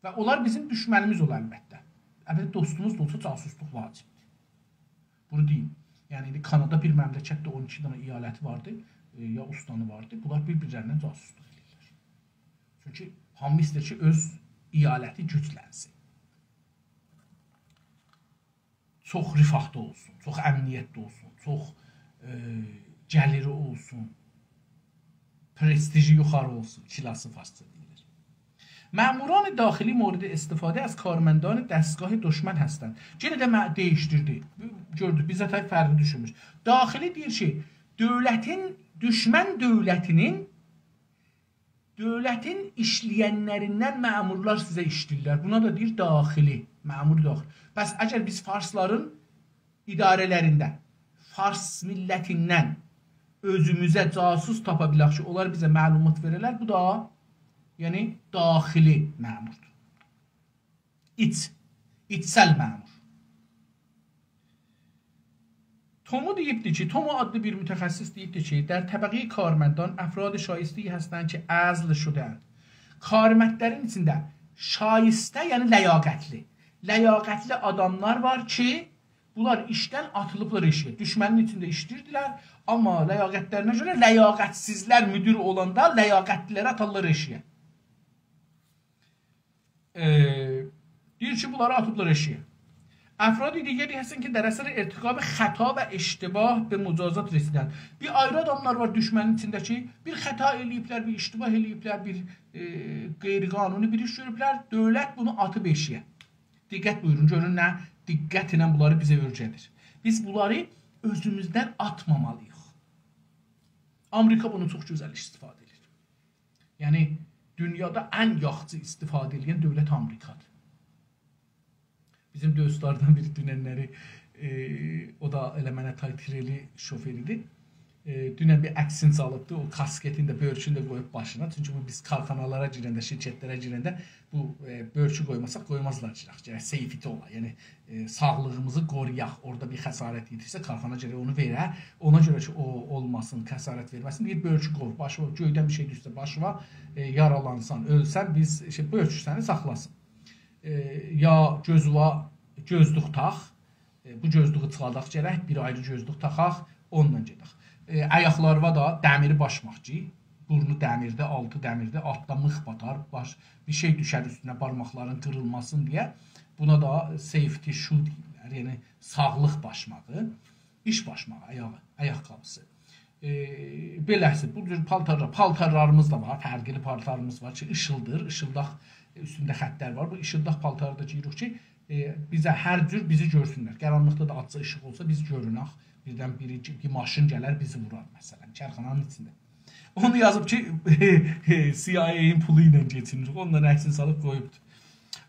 و اونلار بیزیم دوشمنیمیز اولا البته. البته، دوستوموز دا اولسا جاسوسلوق واجبدیر. بونو دئییم. یعنی، ایندی کانادا بیر مملکتده اون ایکی دنه ایالتی واردی، ائ، یا اوستانی واردی. بونلار بیر-بیرلرینه جاسوسلوق ائدیرلر. چونکی هامی ایسته‌ییر کی، اؤز ایالتی گوجلنسین. چوخ رفاهدا اولسون، چوخ امنیتده اولسون، چوخ، ائ، گلیری اولسون، پرستیژی یوخاری اولسون، کلاسی فارسجا دئییلیر. مأموران داخلی مورد استفاده از کارمندان دستگاه دشمن هستند. یئنه ده مه-، دییشدیردی. گؤردوک، بیزه تای فرقلی دوشونموش. داخلی دئییر کی، دؤولتین، دوشمن دؤولتینین دؤولتین ایشله‌ینلریندن مأمورلار سیزه ایشله‌ییرلر. بونا دا دئییر داخلی، مأمور داخلی. پس اگر بیز فارسلارین اداره‌لرینده فارس میللتیندن اؤزوموزه جاسوس تاپا بیلک کی، اونلار بیزه معلومات وئره‌لر، بو دا، یعنی، داخلی مأموردور. ایچ، ایچسل مأمور. تومو دئییبدی کی، تومو آدلی بیر متخصص دئییبدی کی، در طبقهٔ کارمندان افراد شایسته‌ای هستند که عزل شده‌اند. کارمندلرین ایچینده شایسته، یعنی لیاقتلی، لیاقتلی آداملار وار کی، بونلار ایشدن آتیلیبلار ائشیگه. دوشمنین ایچینده ایشله‌ییردیلر، آمما لیاقتلرینه گؤره لیاقتسیزلر مدیر اولاندا لیاقتلی‌لری آتارلار ائشیگه. ائ، دئییر کی، بونلاری آتیبلار ائشیگه. افراد دیگری هستند که در اثر ارتکاب خطا و اشتباه به مجازات رسیدند. بیر آیری آداملار وار دوشمنین ایچینده کی، بیر خطا ائله‌ییبلر، بیر اشتباه ائله‌ییبلر، بیر، ائ، غیرقانونی بیر ایش گؤروبلر. دؤولت بونو آتیب ائشیگه. دقت بویورون، گؤرون نه دقتله بونلاری بیزه اؤیره‌دیر. بیز بونلاری اؤزوموزدن آتمامالی‌ییق. آمریکا بونو چوخ گؤزل استفاده ائدیر. یعنی، دونیادا ان یاخشی استفاده ائله‌ین دؤولت آمریکادیر. بیزیم دوستلاردان بیری دوننلری، ائ، او دا ائله منه تای تریلی شوفئر ایدی. ائ، دونن بیر عکسینی سالیبدی، او کاسکتین ده، بؤرکونو ده قویوب باشینا. چونکی بو بیز کارخانالارا گیرنده، شرکتلره گیرنده بو، ائ، بؤرکو قویماساق، قویمازلار کی، گرک safety اولا. یعنی، ائ، ساغلیغیمیزی قورویاق. اورادا بیر خسارت یئتیرسه، کارخانا گرک اونو وئره. اونا گؤره کی، او اولماسین، خسارت وئرمه‌سین. دئییر، بؤرکو قوی، باشیوا، گؤیدن بیر شئی دوشسه باشیوا، ائ، یارالانسان، اؤلسن، بیز، شئی، بؤرک سنی ساخلاسین. ائ، یا گؤزووا گؤزلوک تاخ، ائ، بو گؤزلویو چیخارداق گرک، بیر آیری گؤزلوک تاخاق، اونونلا گئدک. ائ، آیاقلاریوا دا دمیری باشماق کی، بورنو دمیردی، آلتی دمیردی، آلتدا میخ باتار، باش، بیر شئی دوشر اوستونه، بارماقلارین قیریلماسین دئیه. بونا دا safety shoe دئییرلر، یعنی ساغلیق باشماغی، ایش باشماغی، آیاغی، آیاق‌قابیسی. ائ، بئله‌سی، بو جور پالتارلار، پالتارلاریمیز دا وار، فرقلی پالتاریمیز وار کی، ایشیلدیر، ایشیلداق، ائ، اوستونده خطلر وار. بو ایشیلداق پالتاری دا گئییریک کی، ائ، بیزه هر جور بیزی گؤرسونلر. قارانلیقدا دا آزجا ایشیق اولسا بیز گؤرونک. بیردن بیری، بیر ماشین گلر، بیزی وورار، مثلا، کارخانانین ایچینده. اونو یازیب کی، CIA-ین پولو ایله کئچینیریک. اونون عکسینی سالیب قویوبدور.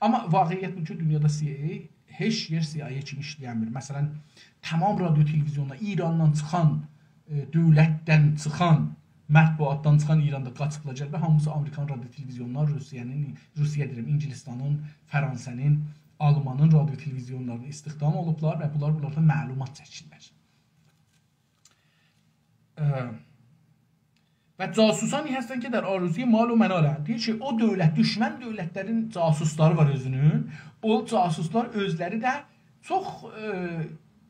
آمما واقعیت بو کی، دونیادا CIA، هئچ یئر CIA کیمی ایشله‌ینمیر. مثلا، تمام رادیو تلویزیونلار، ایراندان چیخان، ائ، دؤولتدن چیخان، مطبوعاتدان چیخان، ایراندا قاچیبلار گلیبلر. هامیسی آمریکانین رادیو تلویزیونلاری، روسیه‌نین، روسیه دئییرم، انگلستانین، فرانسه‌نین، آلمانین رادیو تلویزیونلارینا استخدام اولوبلار و بونلار بونلاردان معلومات چکیرلر. اه، و جاسوسانی هستند که در آرزوی مال و منالند. دئییر کی، او دؤولت، دوشمن دؤولتلرین جاسوسلاری وار اؤزونون. او جاسوسلار اؤزلری ده چوخ، ائ،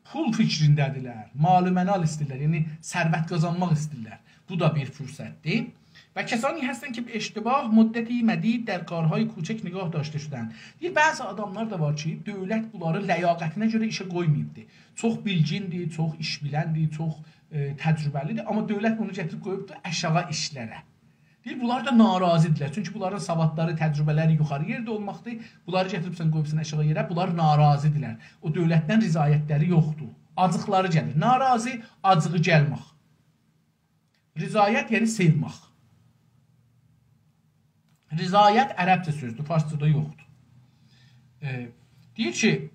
پول فیکرینده‌دیرلر. مال و منال ایسته‌ییرلر، یعنی ثروت قازانماق ایسته‌ییرلر. بو دا بیر فرصتدیر. و کسانی هستند که به اشتباه مدتی مدید در کارهای کوچک نگاه داشته شدند. دئییر، بعضی آداملار دا وار کی، دؤولت بونلاری لیاقتینه گؤره ایشه قویماییبدی. چوخ بیلگیندیر، چوخ ایش بیلندیر، چوخ، ائ، تجربه‌لی‌دیر. آمما دؤولت اونو گتیریب قویوبدور آشاغی ایشلره. دئییر، بونلار دا ناراضی‌دیرلر. چونکی بونلارین سوادلاری، تجربه‌لری یوخاری یئرده اولماقدیر. بونلاری گتیریبسن، قویوبسان آشاغی یئره، بونلار ناراضی‌دیرلر. او دؤولتدن رضایتلری یوخدور. آجیقلاری گلیر. ناراضی، آجیغی گلمک. رضایت، یعنی سئومک. رضایت عربجه سؤزدور، فارسجادا یوخدور. ائ، دئییر کی،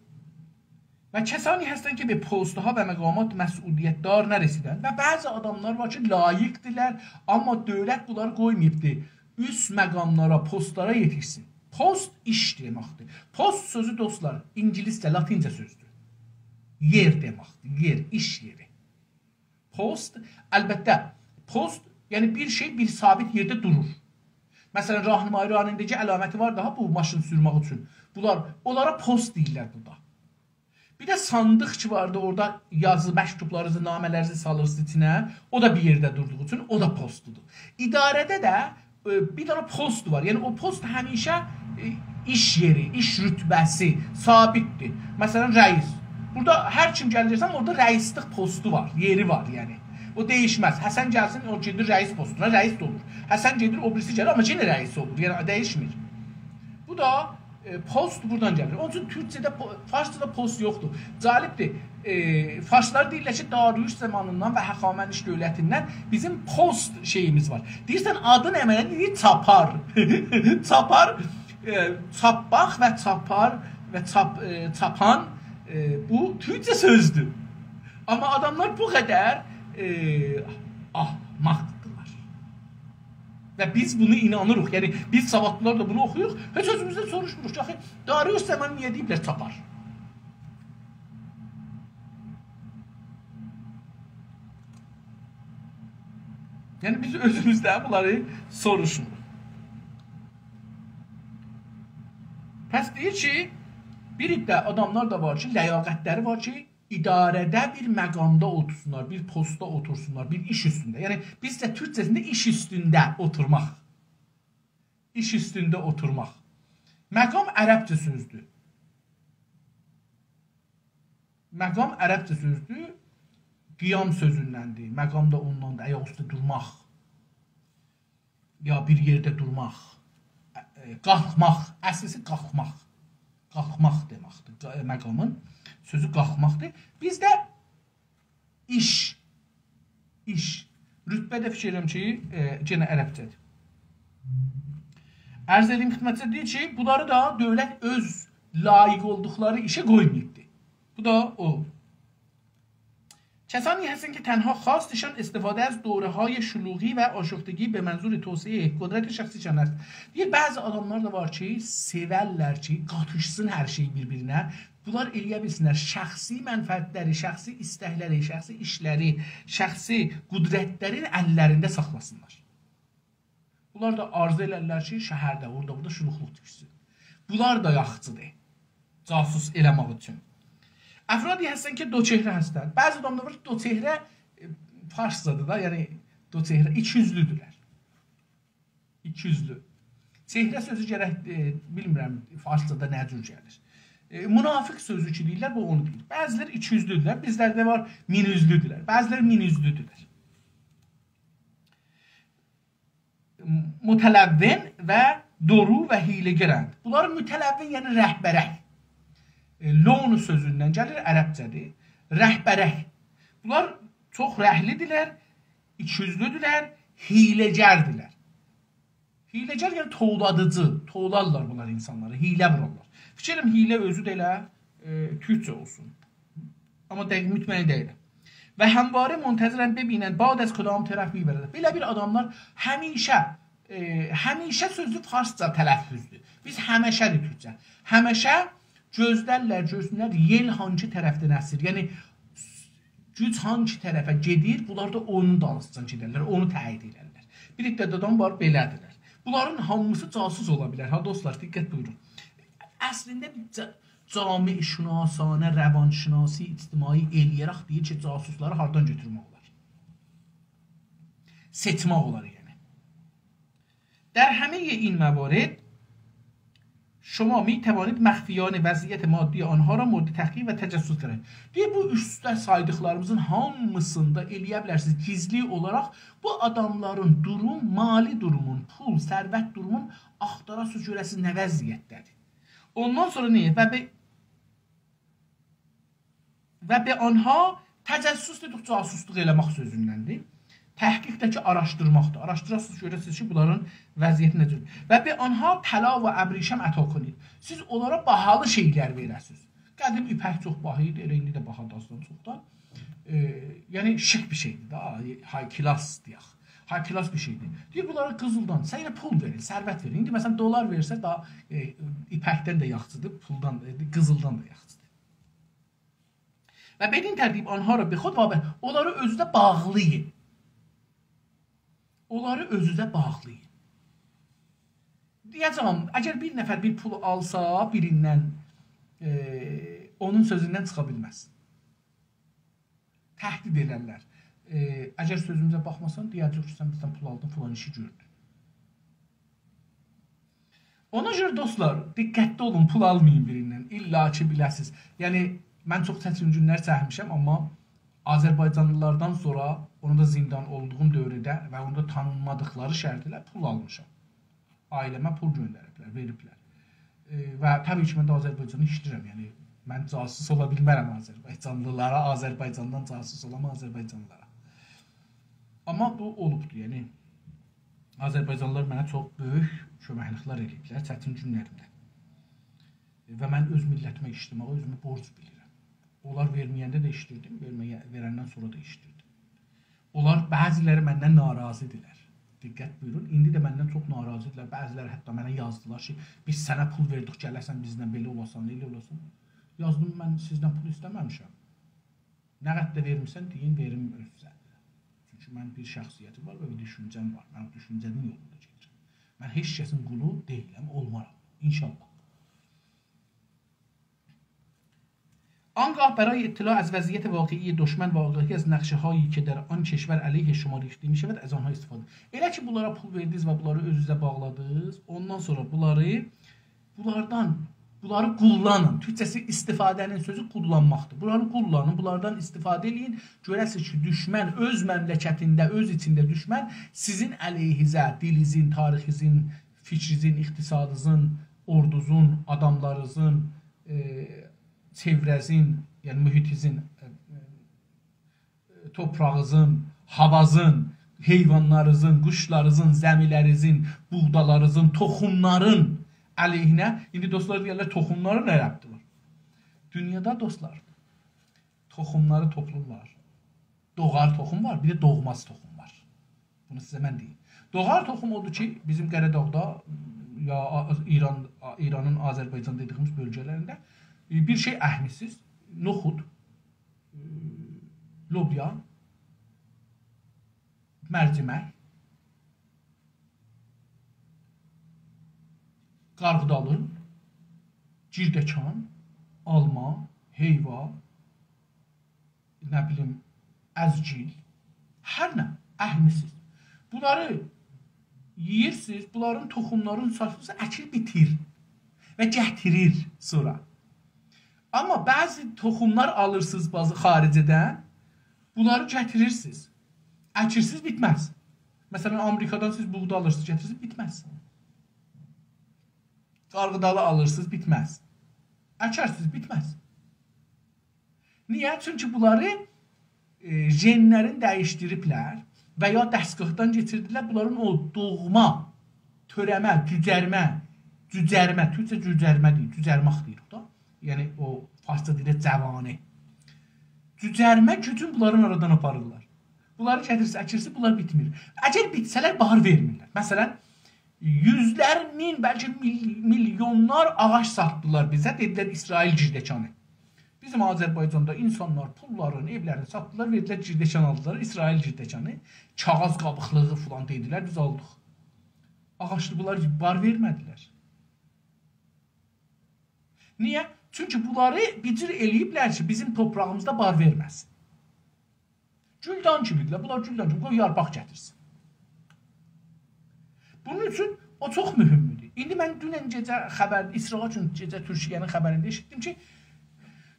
«و کسانی هستند که به پست‌ها و مقامات مسئولیت‌دار نرسیدند.» و بعضی آداملار وار کی، لایق‌دیرلر، آمما دؤولت بونلاری قویماییبدی اوست مقاملارا، پستلارا یئتیشسین. پست ایش دئمکدیر. پست سؤزو، دوستلار، اینگیلیسجه، لاتینجه سؤزدور. یئر دئمکدیر، یئر، ایش یئری. پست، البته، پست، یعنی بیر شئی بیر ثابت یئرده دورور. مثلا، راهنمایی رانندگی علامتی وار داها بو ماشین سورمک اوچون. بونلار، اونلارا پست دئییرلر بورادا. بیر ده صاندیق کی واردی، اورادا یازی، مکتوبلارینیزی، نامه‌لرینیزی سالیرسینیز ایچینه. او دا بیر یئرده دوردوغو اوچون او دا پستدور. اداره‌ده ده ائ، بیر دنه پست وار. یعنی او پست همیشه، ائ، ایش یئری، ایش رتبه‌سی ثابتدیر. مثلا، رئیس. بورادا هر کیم گلیر دئسم، اورادا رئیسلیک پستو وار، یئری وار، یعنی. او دییشمز. حسن گلسین، او گئدیر رئیس پستونا، رئیس ده اولور. حسن گئدیر، او بیریسی گلیر، آمما یئنه رئیس اولور. یعنی، دییشمیر. بو دا، ائ، پست بورادان گلیر. اونون اوچون تورکجه‌ده، پو-، فارسجادا پست یوخدور. جالبدیر. ائ، فارسلار دئییرلر کی، داریوش زامانیندان و هخامنش دؤولتیندن بیزیم پست شئییمیز وار. دئییرسن، آدی نمنه؟ دئییر، چاپار. چاپار، ائ، چاپماق و چاپار و چاپ-، ائ، چاپان، ائ، بو تورکجه سؤزدور. آمما آداملار بو قدر، ائ، احمقدیرلار. و بیز بونو اینانیریق. یعنی، بیز سوادلیلار دا بونو اوخویوروق. هئچ اؤزوموزدن سوروشموروق کی، آخی داریوش زامانی نییه دئییبلر چاپار؟ یعنی، بیز اؤزوموزدن بونلاری سوروشموروق. پس دئییر کی، بیر عده آداملار دا وار کی، لیاقتلری وار کی، اداره‌ده بیر مقامدا اوتورسونلار، بیر پستدا اوتورسونلار، بیر ایش اوستونده. یعنی، بیزجه تورکجه‌سینده ایش اوستونده اوتورماق. ایش اوستونده اوتورماق. مقام عربجه سؤزدور. مقام عربجه سؤزدور. قیام سؤزوندندیر. مقام دا اونداندیر. آیاق اوسته دورماق. یا بیر یئرده دورماق. ائ، ائ، قالخماق. اصلیسی قالخماق. قالخماق دئمکدیر. قا-، مقامین سؤزو قالخماقدیر. بیزده ایش. ایش. رتبه ده فیکیر ائدیرم کی، ائ، یئنه عربجه‌دیر. عرض ائدییم خدمتینیزه، دئییر کی، بونلاری دا دؤولت اؤز لایق اولدوقلاری ایشه قویماییبدی. بو دا او. کسانی هستند که تنها خواستشان استفاده از دوره‌های شلوغی و آشفتگی به منظور توسعهٔ قدرت شخصیشان است. دئییر، بعضی آداملار دا وار کی، سئورلر کی، قاتیشسین هر شئی بیر-بیرینه. بونلار ائلیه بیلسینلر، شخصی منفعتلری، شخصی ایستکلری، شخصی ایشلری، شخصی قدرتلرین اللرینده ساخلاسینلار. بونلار دا آرزو ائلرلر کی، شهرده، اورادا، بورادا شولوقلوق دوشسون. بونلار دا یاخچیدیر. جاسوس ائله‌مک اوچون. افرادی هستند که دو چهره هستند. بعضی آداملار وار، دو چهره، ائ، فارسجادیر دا، یعنی دو چهره، ایکی اوزلودورلر. ایکی اوزلو. چهره سؤزو گرک، ائ، بیلمیرم، فارسجادا نه جور گلیر. ائ، منافق سؤزو کی دئییرلر، بو اونو دئییر. بعضیلری ایکی اوزلودورلر، بیزلرده وار، مین اوزلودورلر. بعضیلری مین اوزلودورلر. متلون و دورو و حیله‌گرند. بونلار متلون، یعنی ره‌برک. ائ، لون سؤزوندن گلیر، عربجه‌دیر. ره‌برک. بونلار چوخ ره‌لی‌دیرلر، ایکی اوزلودورلر، حیله‌گردیرلر. حیله‌گر، یعنی توولادیجی، توولارلار بونلار اینسانلاری، حیله وورارلار. فیکر ائلیرم، حیله اؤزو ده ائله، ائ، تورکجه اولسون. آمما دقیق، مطمئن دئییلم. «و همواره منتظرند ببینند باد از کدام طرف می‌وزد.» بئله بیر آداملار همیشه، ائ، همیشه سؤزو فارسجا تلفظدور. بیز همشه‌دیر تورکجه. همشه گؤزلرلر، گؤرسونلر یئل هانسی طرفدن اسیر. یعنی، گوج هانسی طرفه گئدیر، بونلار دا اونون دالیسیجان گئدرلر، اونو تأیید ائدرلر. بیر عده آدام وار، بئله‌دیرلر. بونلارین هامیسی جاسوس اولا بیلر. ها، دوستلار، دقت بویورون. اصلینده بیر جا-، جامعه‌شناسانه، روانشناسی، اجتماعی ائلیه‌رک دئییر کی، جاسوسلاری هاردان گؤتورمک اولار؟ سئچمک اولار، یعنی. «در همهٔ این موارد شما می‌توانید مخفیانه وضعیت مادی آنها را مورد تحقیق و تجسس قرار دهید. دئییر، بو اوستده سایدیقلاریمیزین هامیسیندا ائلیه بیلرسینیز گیزلی اولاراق بو آداملارین دوروم، مالی دورومون، پول، ثروت دورومون آختاراسینیز، گؤره‌سینیز نه وضعیتده‌دیر. اوندان سونرا نه؟ و به و به آنها تجسس دئدیک، جاسوسلوق ائله‌مک سؤزوندندیر. تحقیق ده کی، آراشدیرماقدیر. آراشدیراسینیز، گؤره‌سینیز کی، بونلارین وضعیتی نئجه. و به آنها طلا و ابریشم عطا کنید. سیز اونلارا باهالی شئیلر وئره‌سینیز. قدیم ایپک چوخ باها ایدی، ائله ایندی ده باهادیر آزدان چوخدان. ائ، یعنی شیک بیر شئیدیر ده، های کلاس دئیک. های کلاس بیر شئیدیر. دئییر، بونلارا قیزیلدان، سن یئنه پول وئرین، ثروت وئرین. ایندی مثلا دلار وئرسه، داها، ائ، ایپکدن ده یاخشیدیر، پولدان، ائ، قیزیلدان دا یاخشیدیر. و بدین ترتیب آنها را به خود وابسته، اونلاری اؤزونوزه باغلایین. اونلاری اؤزونوزه باغلایین. دئیه‌جم، اگر بیر نفر بیر پول آلسا بیریندن، ائ، اونون سؤزوندن چیخا بیلمز. تهدید ائلرلر. ائ، اگر سؤزوموزه باخماسان، دئیه‌جک کی، سن بیزدن پول آلدین، فلان ایشی گؤردون. اونا گؤره دوستلار، دقتلی اولون، پول آلمایین بیریندن. الا کی بیله‌سیز. یعنی من چوخ چتین گونلر چکمیشم، آمما آذربایجانلیلاردان سونرا، اونو دا زندان اولدوغوم دؤورده و اونو دا تانینمادیقلاری شرطیله پول آلمیشام. عائله‌مه پول گؤندریبلر، وئریبلر. ائ، و طبیعی کی، من ده آذربایجانی ایشله‌ییرم. یعنی من جاسوس اولا بیلمرم آذربایجانلیلارا، آذربایجاندان جاسوس اولام آذربایجانلیلارا. آمما بو اولوبدور، یعنی آذربایجانلیلار منه چوخ بؤیوک کؤمکلیکلر ائله‌ییبلر چتین گونلریمده. و من اؤز میللتیمه ایشله‌مه‌یی اؤزومه بورج بیلیرم. اونلار وئرمه‌ینده ده ایشله‌ییردیم، وئرمه‌یه-، وئرندن سونرا دا ایشله‌ییردیم. اونلار بعضیلری مندن ناراضی‌دیرلر. دقت بویورون، ایندی ده مندن چوخ ناراضی‌دیرلار. بعضیلری حتی منه یازدیلار کی، بیز سنه پول وئردیک، گله‌سن بیزله بئله اولاسان، ائله اولاسان. یازدیم، من سیزدن پول ایسته‌مه‌میشم. نه قدر ده وئرمیسن، دئیین، وئریم اؤزوزه. چونکی من بیر شخصیتیم وار و بیر دوشونجه‌م وار. من او دوشونجه‌نین یولوندا گئدیرم. من هئچ کسین قولو دئییلم، اولمارام. انشاءالله. آنگاه برای اطلاع از وضعیت واقعی دشمن و آگاهی از نقشه‌هایی که در آن کشور علیه شما ریخته می‌شود، از آنها استفاده. ائله کی، بونلارا پول وئردینیز و بونلاری اؤزونوزه باغلادینیز، اوندان سونرا بونلاری بونلاردان، بونلاری قوللانین. تورکجه‌سی استفاده‌نین سؤزو قوللانماقدیر. بونلاری قوللانین، بونلاردان استفاده ائله‌یین. گؤره‌سینیز کی، دوشمن اؤز مملکتینده، اؤز ایچینده دوشمن سیزین علیهیزه، دیلینیزین، تاریخینیزین، فیکرینیزین، اقتصادینیزین، اوردونوزون، آداملارینیزین، ائ، چئوره‌زین، یعنی محیطینیزین، ائ، ائ، توپراغینیزین، هاوازین، حیوانلارینیزین، قوشلارینیزین، زمیلرینیزین، بوغدالارینیزین، توخوملارین علیهینه. ایندی دوستلار دئیرلر، توخوملاری نه ربطی وار؟ دونیادا دوستلار، توخوملاری توپلوم وار. دوغار توخوم وار، بیر ده دوغماز توخوم وار. بونو سیزه من دئییم. دوغار توخوم اودور کی، بیزیم قره‌داغدا، یا آ-، ایران، آ-، ایرانین آذربایجان دئدیگیمیز بؤلگه‌لرینده، ائ، بیر شئی اکمیسیز، نوخود، ائ، لوبیا، مرجیمک، قارغیدالی، گیردکان، آلما، هئیوا، نه بیلیم، ازگیل، هر نه، اکمیسیز. بونلاری یئییرسینیز، بونلارین توخوملارین ساتیرسینیز، اکیل بیتیر و گتیریر سونرا. آمما بعضی توخوملار آلیرسینیز بازی خارجه‌دن، بونلاری گتیریرسینیز. اکیرسینیز، بیتمز. مثلا، آمریکادان سیز بوغدا آلیرسینیز، گتیریرسینیز، بیتمز. قارغیدالی آلیرسینیز، بیتمز. اکرسینیز، بیتمز. نییه؟ چونکی بونلاری، ائ، ژنلرین دییشدیریبلر و یا دستگاهدان کئچیردیلر. بونلارین او دوغما، تؤره‌مه، جوجرمه، جوجرمه، تورکجه جوجرمه دئییر، جوجرماق دئییریک دا. یعنی او فارسجا دئییرلر جوانه. جوجرمه گوجون بونلارین آرادان آپاریرلار. بونلاری گتیرسه، اکیرسه، بونلار بیتمیر. اگر بیتسه‌لر، باهار وئرمیرلر. مثلا، یوزلر مین، بلکه میل-، میلیونلار آغاج ساتدیلار بیزه، دئدیلر اسرائیل گیردکانی. بیزیم آذربایجاندا اینسانلار پوللارین، ائولرین ساتدیلار، وئردیلر گیردکان آلدیلار، اسرائیل گیردکانی، کاغیذ قابیقلیغی فلان دئدیلر، بیز آلدیق. آغاجلی بونلار باهار وئرمه‌دیلر. نییه؟ چونکی بونلاری بیر جور ائله‌ییبلر کی، بیزیم توپراغیمیزدا باهار وئرمه‌سین. گولدان کیمیدیرلر. بونلار گولدان کیمی، قوی یارپاق گتیرسین. بونون اوچون او چوخ مهمدور. ایندی من دونن گئجه خبر، اسرائیل اوچون گئجه تورکیه‌نین خبرینده ائشیتدیم کی،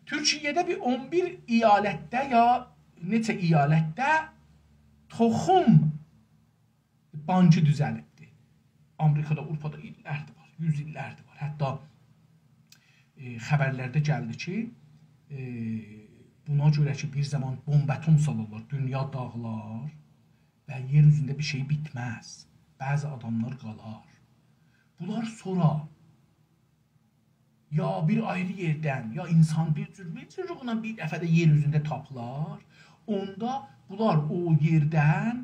تورکیه‌ده بیر اون بیر ایالتده یا نئچه ایالتده توخوم بانکی دوزلیبدی. آمریکادا، آوروپادا ایللردیر وار، یوز ایللردیر وار. حتی، ائ، خبرلرده گلدی کی، ائ، بونا گؤره کی، بیر زامان بمب اتم سالارلار، دونیا داغیلار و یئر اوزونده بیر شئی بیتمز. بعضی آداملار قالار. بونلار سونرا یا بیر آیری یئردن، یا اینسان بیر جور، بیر جور بونلار بیر دفعه ده یئر اوزونده تاپیلار. اوندا بونلار او یئردن،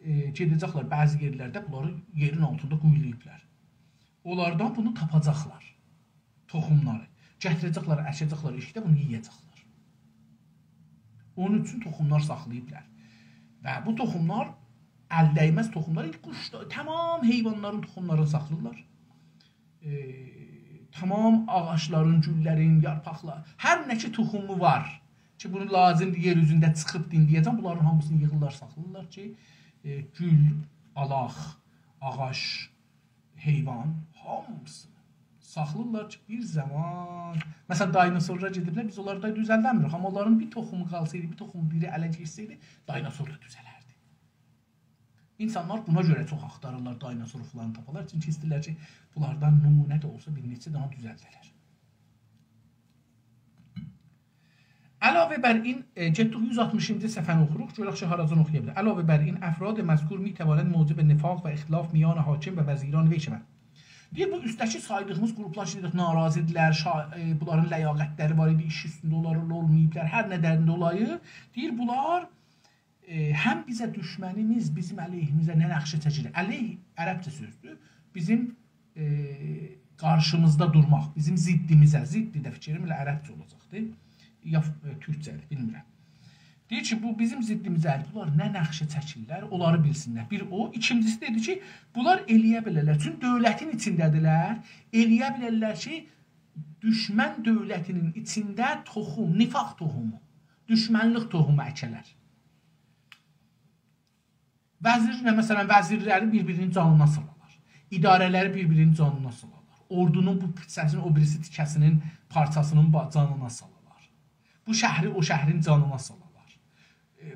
ائ، گئده‌جکلر بعضی یئرلرده بونلاری یئرین آلتیندا قویولاییبلار. اونلاردان بونو تاپاجاقلار. توخوملاری. گتیره‌جکلر، اکه‌جکلر ائشیکده، بونو یئیه‌جکلر. اونون اوچون توخوملار ساخلاییبلار. و بو توخوملار، ال‌دیمز توخوملار، قوش دا، تمام حیوانلارین توخوملارینی ساخلاییرلار. ائ، تمام آغاجلارین، گوللرین، یارپاقلار، هر نه کی توخومو وار کی، بونو لازیمدیر یئر اوزونده چیخیب دیندیه‌جم، بونلارین هامیسینی ییغیرلار، ساخلاییرلار کی، ائ، گول، آلاق، آغاج، حیوان، هامیسینی ساخلاییرلار کی، بیر زامان، مثلا، دایناسورلار گئدیبلر، بیز اونلاری دا دوزلده‌میریک، آمما اونلارین بیر توخومو قالسایدی، بیر توخوم بیری اله کئچسه‌یدی، دایناسور دا دوزلردی. اینسانلار بونا گؤره چوخ آختاریرلار دایناسور فلان تاپالار، چونکی ایسته‌ییرلر کی، بونلاردان نمونه ده اولسا بیر نئچه دانا دوزلده‌لر. علاوه بر این، ائ، گئتدیک یوز آلتمیشینجی صفحه‌نی اوخوروق، گؤرک کی، هاراجان اوخویا بیلیر. علاوه بر این، افراد مذکور می‌توانند موجب نفاق و اختلاف میان حاکم و وزیران وی شوند. دئییر، بو اوستده‌کی سایدیغیمیز گروپلار کی، دئدیک، ناراضی‌دیرلر، شا-، ائ، بونلارین لیاقتلری وار ایدی، ایش اوستونده اولار، اولماییبلار، هر ندن دولایی، دئییر، بونلار ائ، هم بیزه دوشمنیمیز، بیزیم علیهیمیزه نه نقشه چکیلیر. علیه عربجه سؤزدور. بیزیم، ائ، قارشیمیزدا دورماق، بیزیم ضدیمیزه، ضد ده فیکریم ائله عربجه اولاجاقدیر. یا، ائ، تورکجه‌دیر، بیلمیرم. دئییر کی، بو بیزیم ضدیمیزه، بونلار نه نقشه چکیرلر، اونلاری بیلسینلر. بیر او، ایکینجیسی دئدی کی، بونلار ائلیه بیلرلر. چونکی دؤولتین ایچینده‌دیرلر، ائلیه بیلرلر کی، دوشمن دؤولتینین ایچینده توخوم، نفاق توخومو، دوشمنلیک توخومو اکه‌لر. وزیرله، مثلا، وزیرلری بیر-بیرینین جانینا سالالار. اداره‌لری بیر-بیرینین جانینا سالالار. اوردونون بو تیکه‌سینی او بیریسی تیکه‌سینین پارچاسینین با-، جانینا سالالار. بو شهری او شهرین جانینا سالالار. ائ،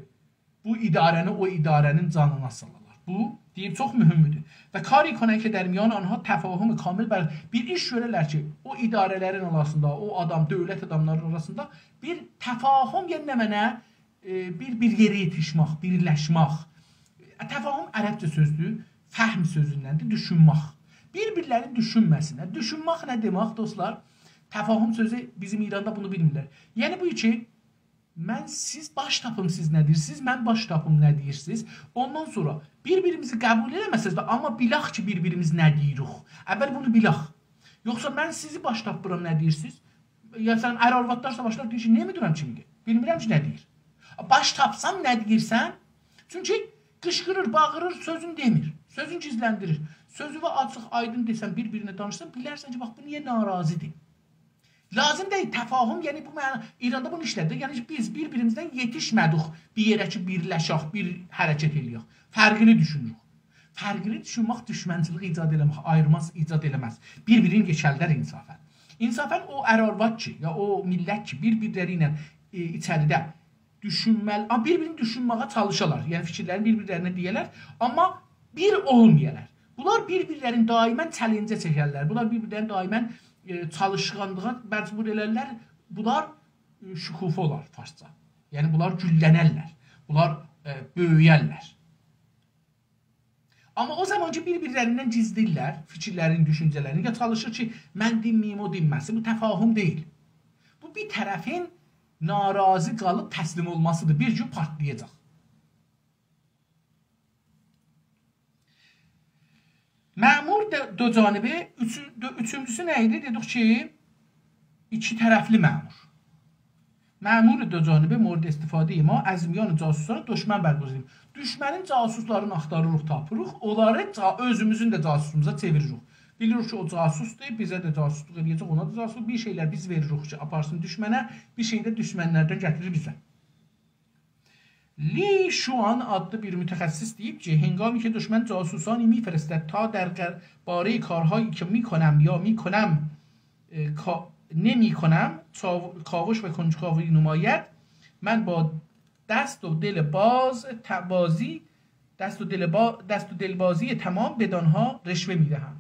بو اداره‌نی او اداره‌نین جانینا سالالار. بو، دئییر، چوخ مهمدور. و کاری کنند که در میان آنها تفاهم کامل بر-، بیر ایش گؤررلر کی، او اداره‌لرین آراسیندا، او آدام، دؤولت آداملارین آراسیندا بیر تفاهم، یعنی نمنه، ائ، بیر، بیر یئره یئتیشمک، بیرلشمک. ائ، تفاهم عربجه سؤزدور، فهم سؤزوندندیر، دوشونمک. بیر-بیرلرینی دوشونمه‌سینلر. دوشونمک نه دئمک، دوستلار؟ تفاهم سؤزو بیزیم ایراندا بونو بیلمیرلر. یعنی بو کی، من، سیز باش تاپین، سیز نه دئییرسینیز، من باش تاپیم، نه دئییرسینیز. اوندان سونرا بیر-بیریمیزی قبول ائله‌مه‌سز ده، آمما بیلک کی، بیر-بیریمیز نه دئییریک. اول بونو بیلک. یوخسا من سیزی باش تاپمیرام، نه دئییرسینیز؟ یا سن ار آروادلار ساواشلار، دئییر کی، نمی‌دونم چی میگه. بیلمیرم کی، نه دئییر. باش تاپسام، نه دئییرسن؟ چونکی قیشقیریر، باغیریر، سؤزون دئمیر. سؤزون گیزلندیریر. سؤزو آچیق، آیدین دئسن، بیر-بیرینه دانیشسان، بیلرسن کی، باخ، بو نییه ناراضی‌دیر. لازیم دئییل، تفاهم، یعنی بو معنا، ایراندا بونو ایشلدیر. یعنی بیز بیر-بیریمیزدن یئتیشمه‌دیک بیر یئره کی، بیرلشک، بیر حرکت ائله‌یک. فرقلی دوشونوروک. فرقلی دوشونمک دوشمنچیلیک ایجاد ائله‌مک، آییرما ایجاد ائله‌مز. بیر-بیرینی یئکلدر انصافا. انصافا او ار آرواد کی، یا او میللت کی، بیر-بیرلری ایله، ائ، ایچریده دوشونمه‌لی، آمما بیر-بیرینی دوشونمه‌یه چالیشالار. یعنی فیکیرلرینی بیر-بیرلرینه دئیه‌لر، آمما بیر اولمایالار. بونلار بیر-بیرلرینی دائما چلنجه چکرلر. بونلار بیر-بیرلرینی دائما، ائ، چالیشقانلیغا مجبور ائلرلر. بونلار، ائ، شکوفه اولار فارسجا. یعنی بونلار گوللنرلر. بونلار، ائ، بؤیویرلر. آمما او زامان کی، بیر-بیرلریندن گیزله‌ییرلر فیکیرلرینی، دوشونجه‌لرینی، یا چالیشیر کی، من دینمه‌ییم، او دینمه‌سین، بو تفاهم دئییل. بو بیر طرفین ناراضی قالیب تسلیم اولماسی‌دیر. بیر گون پارتلایاجاق. مأمور دو، دو جانبه، اوچون-، دو، اوچونجوسو نه ایدی؟ دئدیک کی، ایکی طرفلی مأمور. مأمور دو جانبه مورد استفادهٔ ما از میان جاسوسان دشمن برگزیدیم. دوشمنین جاسوسلارینی آختاریریق، تاپیریق، اونلاری جا-، اؤزوموزون ده جاسوسوموزا چئویریریک. بیلیریک کی، او جاسوسدور، بیزه ده جاسوسلوق ائله‌یه‌جک، اونا دا جاسوسلوق. بیر شئیلر بیز وئریریک کی، آپارسین دوشمنه، بیر شئی ده دوشمنلردن گتیریر بیزه. لی شوان آدلی بیر متخصص دئییب کی، هنگامی که دشمن جاسوسانی می‌فرستد تا در قر-، بارهٔ کارهایی که می‌کنم یا می‌کنم، اه، کا-، نمی‌کنم، چاو-، کاوش و کنجکاوی نماید، من با دست و دل باز، ت-، بازی، دست و دل با-، دست و دلبازی تمام بدانها رشوه می‌دهم.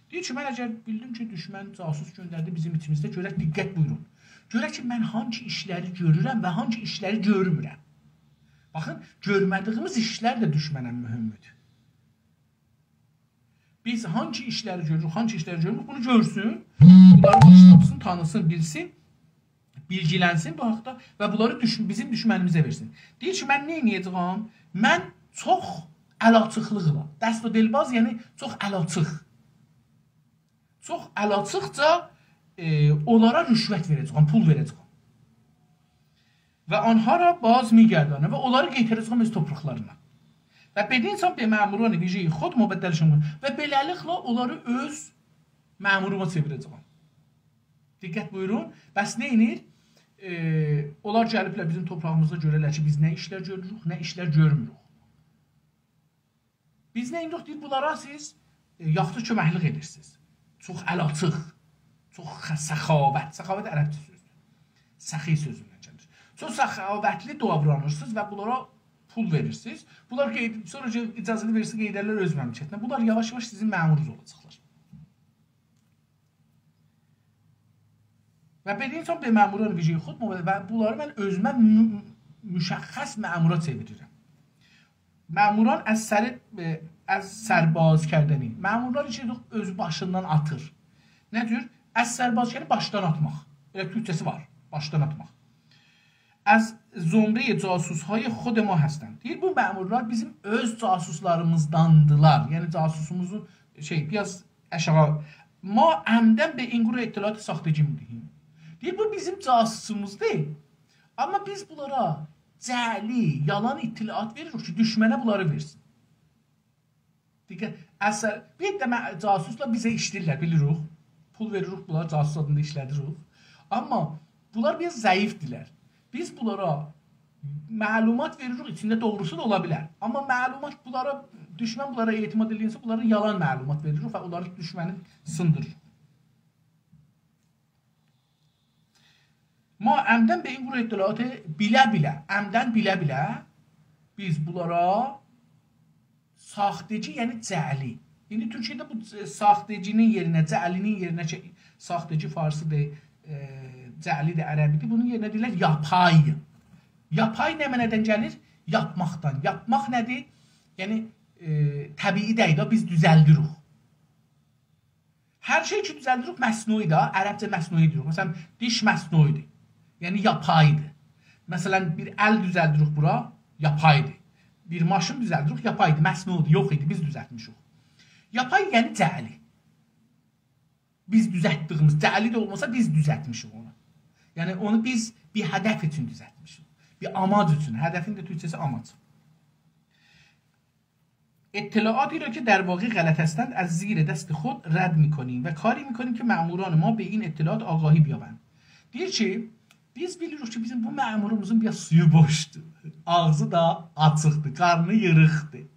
دئییر کی، من اگر بیلدیم کی، دوشمن جاسوس گؤندردی بیزیم ایچیمیزده، گؤرک، دقت بویورون. گؤرک کی، من هانگی ایشلری گؤرورم و هانگی ایشلری گؤرمورم. باخین، گؤرمه‌دیییمیز ایشلر ده دوشمنه مهمدور. بیز هانگی ایشلری گؤروروک، هانگی ایشلری گؤرموروک، بونو گؤرسون، بونلاری باش تاپسین، تانیسین، بیلسین، بیلگیلنسین بو حاقدا و بونلاری دوش-، بیزیم دوشمنیمیزه وئرسین. دئییر کی، من نه ائده‌جه‌یم؟ من چوخ ال‌آچیقلیقلا، دست و دلباز، یعنی چوخ ال‌آچیق. چوخ ال‌آچیقجا، ائ، اونلارا رشوت وئره‌جه‌یم، پول وئره‌جه‌یم. و آنها را باز می‌گردانم و اونلاری قایتاره‌جه‌یم اؤز تورپاقلارینا. و بدین سان به مأموران ویژهٔ خود مبدلشان کنم. و بئله‌لیکله اونلاری اؤز مأموروما چئویره‌جه‌یم. دقت بویورون. بس نه ائدیر؟ ائ، اونلار گلیبلر بیزیم تورپاغیمیزدا گؤره‌لر کی، بیز نه ایشلر گؤروروک، نه ایشلر گؤرموروک. بیز نه ائدیریک؟ دئییر، بونلارا سیز، ائ، یاخشی کؤمکلیک ائدیرسینیز. چوخ ال‌آچیق، چوخ خ-، سخاوت. سخاوت عربجه سؤزدور. سخی سؤزوندن گلیر. چوخ سخاوتلی داورانیرسینیز و بونلارا پول وئریرسینیز. بونلار قئید-، سونرا کی، اجازه‌نی وئریرسینیز، قئییدرلر اؤز مملکتینه. بونلار یاواش-یاواش سیزین مأمورونوز اولاجاقلار. و بدین سان به مأموران ویژهٔ خود مبدل، و بونلاری من اؤزومه مو-، مشخص مأمورا چئویریرم. مأموران از سر، ائ، از سر باز کردنی. مأمورلار ایشی اؤز باشیندان آتیر. نه جور؟ از سر باز، یعنی باشدان آتماق. ائله تورکجه‌سی وار، باشدان آتماق. از زمرهٔ جاسوس‌های خود ما هستند. دئییر، بو مأمورلار بیزیم اؤز جاسوسلاریمیزداندیلار. یعنی جاسوسوموزو، شئی، بیر آز آشاغی. ما عمداً به این گروه اطلاعات ساختگی می‌دهیم. دئییر، بو بیزیم جاسوسوموزدور. آمما بیز بونلارا جعلی، یالان اطلاعات وئریریک کی، دوشمنه بونلاری وئرسین. دقت، اصل، بیر ده مه-، جاسوسلا بیزه ایشله‌ییرلر، بیلیریک. پول وئریریک بونلارا، جاسوس آدیندا ایشله‌دیریک. آمما بونلار بیر ضعیفدیرلر. بیز بونلارا معلومات وئریریک، ایچینده دوغروسو دا اولا بیلر. آمما معلومات بونلارا، دوشمن بونلارا اعتماد ائله‌ییرسه، بونلارا یالان معلومات وئریریک و اونلاری دوشمنی سیندیریریق. ما عمداً به این گروه اطلاعات بیله-بیله، عمداً بیله-بیله بیز بونلارا ساختگی، یعنی جعلی. ایندی تورکیه‌ده بو ج-، ساختگی‌نین یئرینه، جعلی‌نین یئرینه کی، ساختگی فارسی‌دیر، ائ، جعلی ده عربی‌دیر، بونون یئرینه دئییرلر یاپای. یاپای نه معنادان گلیر؟ یاپماقدان. یاپماق نه‌دیر؟ یعنی، ائ، طبیعی دئییل ده، بیز دوزلدیریک. هر شئی کی دوزلدیریک، مصنوعی ده، عربجه مصنوعی دئییریک. مثلاً، دیش مصنوعی‌دیر. یعنی، یاپای‌دیر. مثلاً، بیر ال دوزلدیریک بورا، یاپای‌دیر. بیر ماشین دوزلدیریک، یاپای‌دیر، مصنوعی‌دیر، یوخ ایدی، بیز دوزلتمیشیک. یاپای، یعنی جعلی. بیز دوزلتدیییمیز، جعلی ده اولماسا، بیز دوزلتمیشیک اونو. یعنی، اونو بیز بیر هدف اوچون دوزلتمیشیک. بیر آماج اوچون. هدفین ده تورکجه‌سی آماج. اطلاعاتی را که در واقع غلط هستند از زیر دست خود رد می‌کنیم و کاری می‌کنیم که مأموران ما به این اطلاعات آگاهی بیابند. دئییر کی، بیز بیلیریک کی، بیزیم بو مأموروموزون بیر سویو بوشدور. آغزی دا آچیقدیر، قارنی ییریقدیر.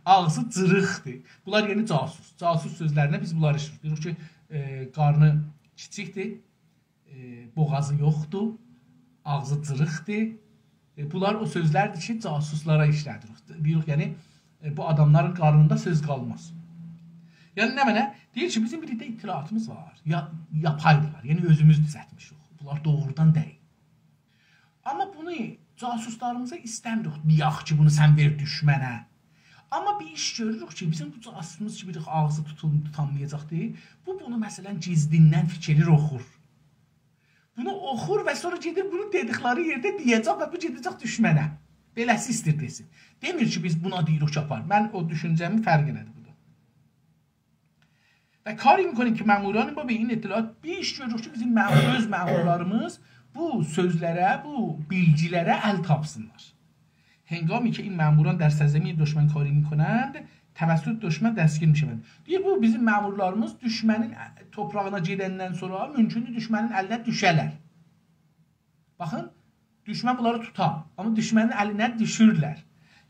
آغزی جیریقدیر. بونلار یعنی جاسوس. جاسوس سؤزلرینه بیز بونلاری ایشله‌دیریک. دئییریک کی، ائ، قارنی کیچیکدیر، ائ، بوغازی یوخدور، آغزی جیریقدیر. ائ، بونلار او سؤزلردیر کی، جاسوسلارا ایشله‌دیریک. دئییریک، یعنی، ائ، بو آداملارین قارنیندا سؤز قالماز. یعنی نمنه؟ دئییر کی، بیزیم بیر ده اطلاعاتیمیز وار. یا-، یاپایدیلار. یعنی اؤزوموز دوزلتمیشیک. بونلار دوغرودان دئییل. آمما بونو جاسوسلاریمیزا ایسته‌میریک، دئیک کی، بونو سن وئر دوشمنه. آمما بیر ایش گؤروروک کی، بیزیم بو جاسوسوموز کی، بیر آغزی توتول-، توتانمایاجاقدیر. بو، بونو، مثلاً، گیزلیندن فیکیر ائله‌ییر، اوخور. بونو اوخور و سونرا گئدیر، بونو دئدیکلری یئرده دئیه‌جک و بو گئده‌جک دوشمنه. بئله‌سی ایسته‌ییر دئسین. دئمیر کی، بیز بونا دئییریک کی، آپار. من او دوشونجه‌می فرق ائله‌دیم بورادا. و کاری می‌کنیم که مأموران ما به این اطلاعات، بیر ایش گؤروروک کی، بیزیم مأمور، اؤز مأمورلاریمیز بو سؤزلره، بو بیلگیلره ال تاپسینلار. هنگامی که این مأموران در سرزمین دشمن کاری می‌کنند، توسط دشمن دستگیر می‌شوند. دئییر، بو بیزیم مأمورلاریمیز دوشمنین تورپاغینا گئدندن سونرا مومکوندور دوشمنین الینه دوشه‌لر. باخین، دوشمن بونلاری توتا، آمما دوشمنین الینه دوشورلر.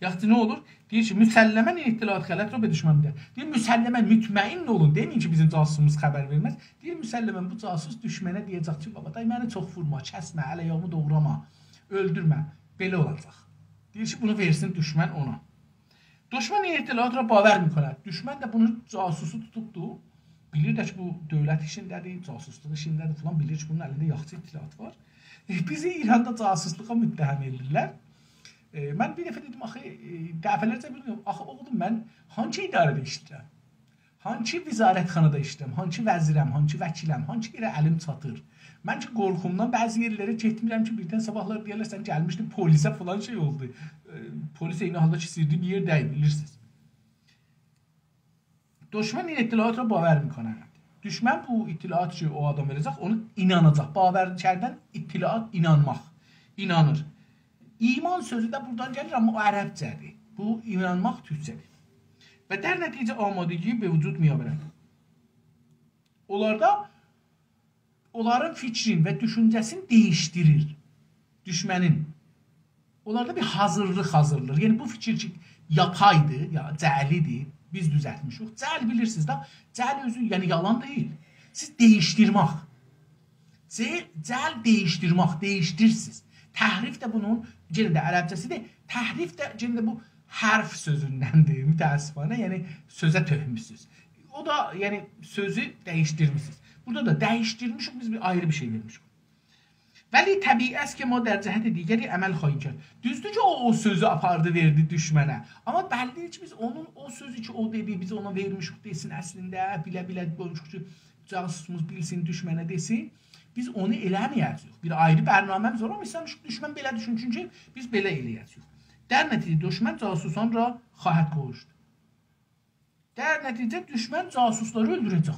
یاخشی، نه اولور؟ دئییر کی، «مسلماً این اطلاعات غلط را به دشمن می‌دهد.» دئییر، «مسلماً»، مطمئن اولون. دئمه‌یین کی، بیزیم جاسوسوموز خبر وئرمز. دئییر، «مسلماً بو جاسوس دوشمنه دئیه‌جک کی، بابا، دای منی چوخ وورما، کسمه، ال-آیاغیمی دوغراما، اؤلدورمه.» بئله اولاجاق. دئییر کی، بونو وئرسین دوشمن اونا. «دشمن این اطلاعات را باور می‌کند.» دوشمن ده بونو، جاسوسو توتوبدو. بیلیر ده کی، بو دؤولت ایشینده‌دیر، جاسوسلوق ایشینده‌دیر فلان. بیلیر کی، بونون الینده یاخشی اطلاعات وار. ائ، بیزی ایراندا جاسوسلوغا متهم ائدیرلر. ائ، من بیر دفعه دئدیم، آخی، ائ، دفعه‌لرجه بیلمیرم. آخی، اوغلوم، من هانسی اداره‌ده ایشله‌ییرم؟ هانسی وزارتخانادا ایشله‌ییرم؟ هانسی وزیرم؟ هانسی وکیلم؟ هانسی یئره الیم چاتیر؟ من کی، قورخومدان بعضی یئرلره گئتمیرم کی، بیردن صاباحلار دئیرلر، «سن گلمیشدین پلیسه»، فلان شئی اولدو. ائ، پلیس عینی حالدا کی، سرّی بیر یئر دئییل، بیلیرسینیز. «دشمن این اطلاعات را باور می‌کند.» دوشمن بو اطلاعات کی، او آدام وئره‌جک، اونو ایناناجاق. باور کردن، اطلاعات، اینانماق، اینانیر. ایمان سؤزو ده بورادان گلیر، آمما او عربجه‌دیر. بو اینانماق تورکجه‌دیر. «و در نتیجه آمادگی به وجود می‌آورد.» اونلاردا اونلارین فیکرین و دوشونجه‌سینی دییشدیریر. دوشمنین. اونلاردا بیر حاضیرلیق حاضیرلیر. یعنی، بو فیکیر کی، یاپایدیر، یا جعلی‌دیر، بیز دوزلتمیشیک. جعل بیلیرسینیز ده، جعل اؤزو، یعنی، یالان دئییل. سیز دییشدیرمک. جه-، جعل دییشدیرمک، دییشدیرسیز. تحریف ده بونون، یئنه ده عربجه‌سی‌دیر. تحریف ده، یئنه ده بو حرف سؤزوندندیر، متأسفانه. یعنی، سؤزه تؤکموسونوز. او دا، یعنی، سؤزو دییشدیرمیسینیز. بورادا دا دییشدیرمیشیک، بیز بیر آیری بیر شئی وئرمیشیک. «ولی طبیعی است که ما در جهت دیگری عمل خواهیم کرد.» دوزدور کی، او، او سؤزو آپاردی، وئردی دوشمنه. آمما بللی‌دیر کی، بیز اونون او سؤزو کی، او دئدی، بیز اونا وئرمیشیک دئسین، اصلینده بیله-بیله قویموشوق کی، جاسوسوموز بیلسین، دوشمنه دئسین. بیز اونو ائله‌مه‌یه‌جه‌ییک. بیر آیری برنامه‌میز وار، آمما ایسته‌میشیک دوشمن بئله دوشونسون کی، بیز بئله ائله‌یه‌جه‌ییک. «در نتیجه دشمن جاسوسان را خواهد کشت.» در نتیجه دوشمن جاسوسلاری اؤلدوره‌جک.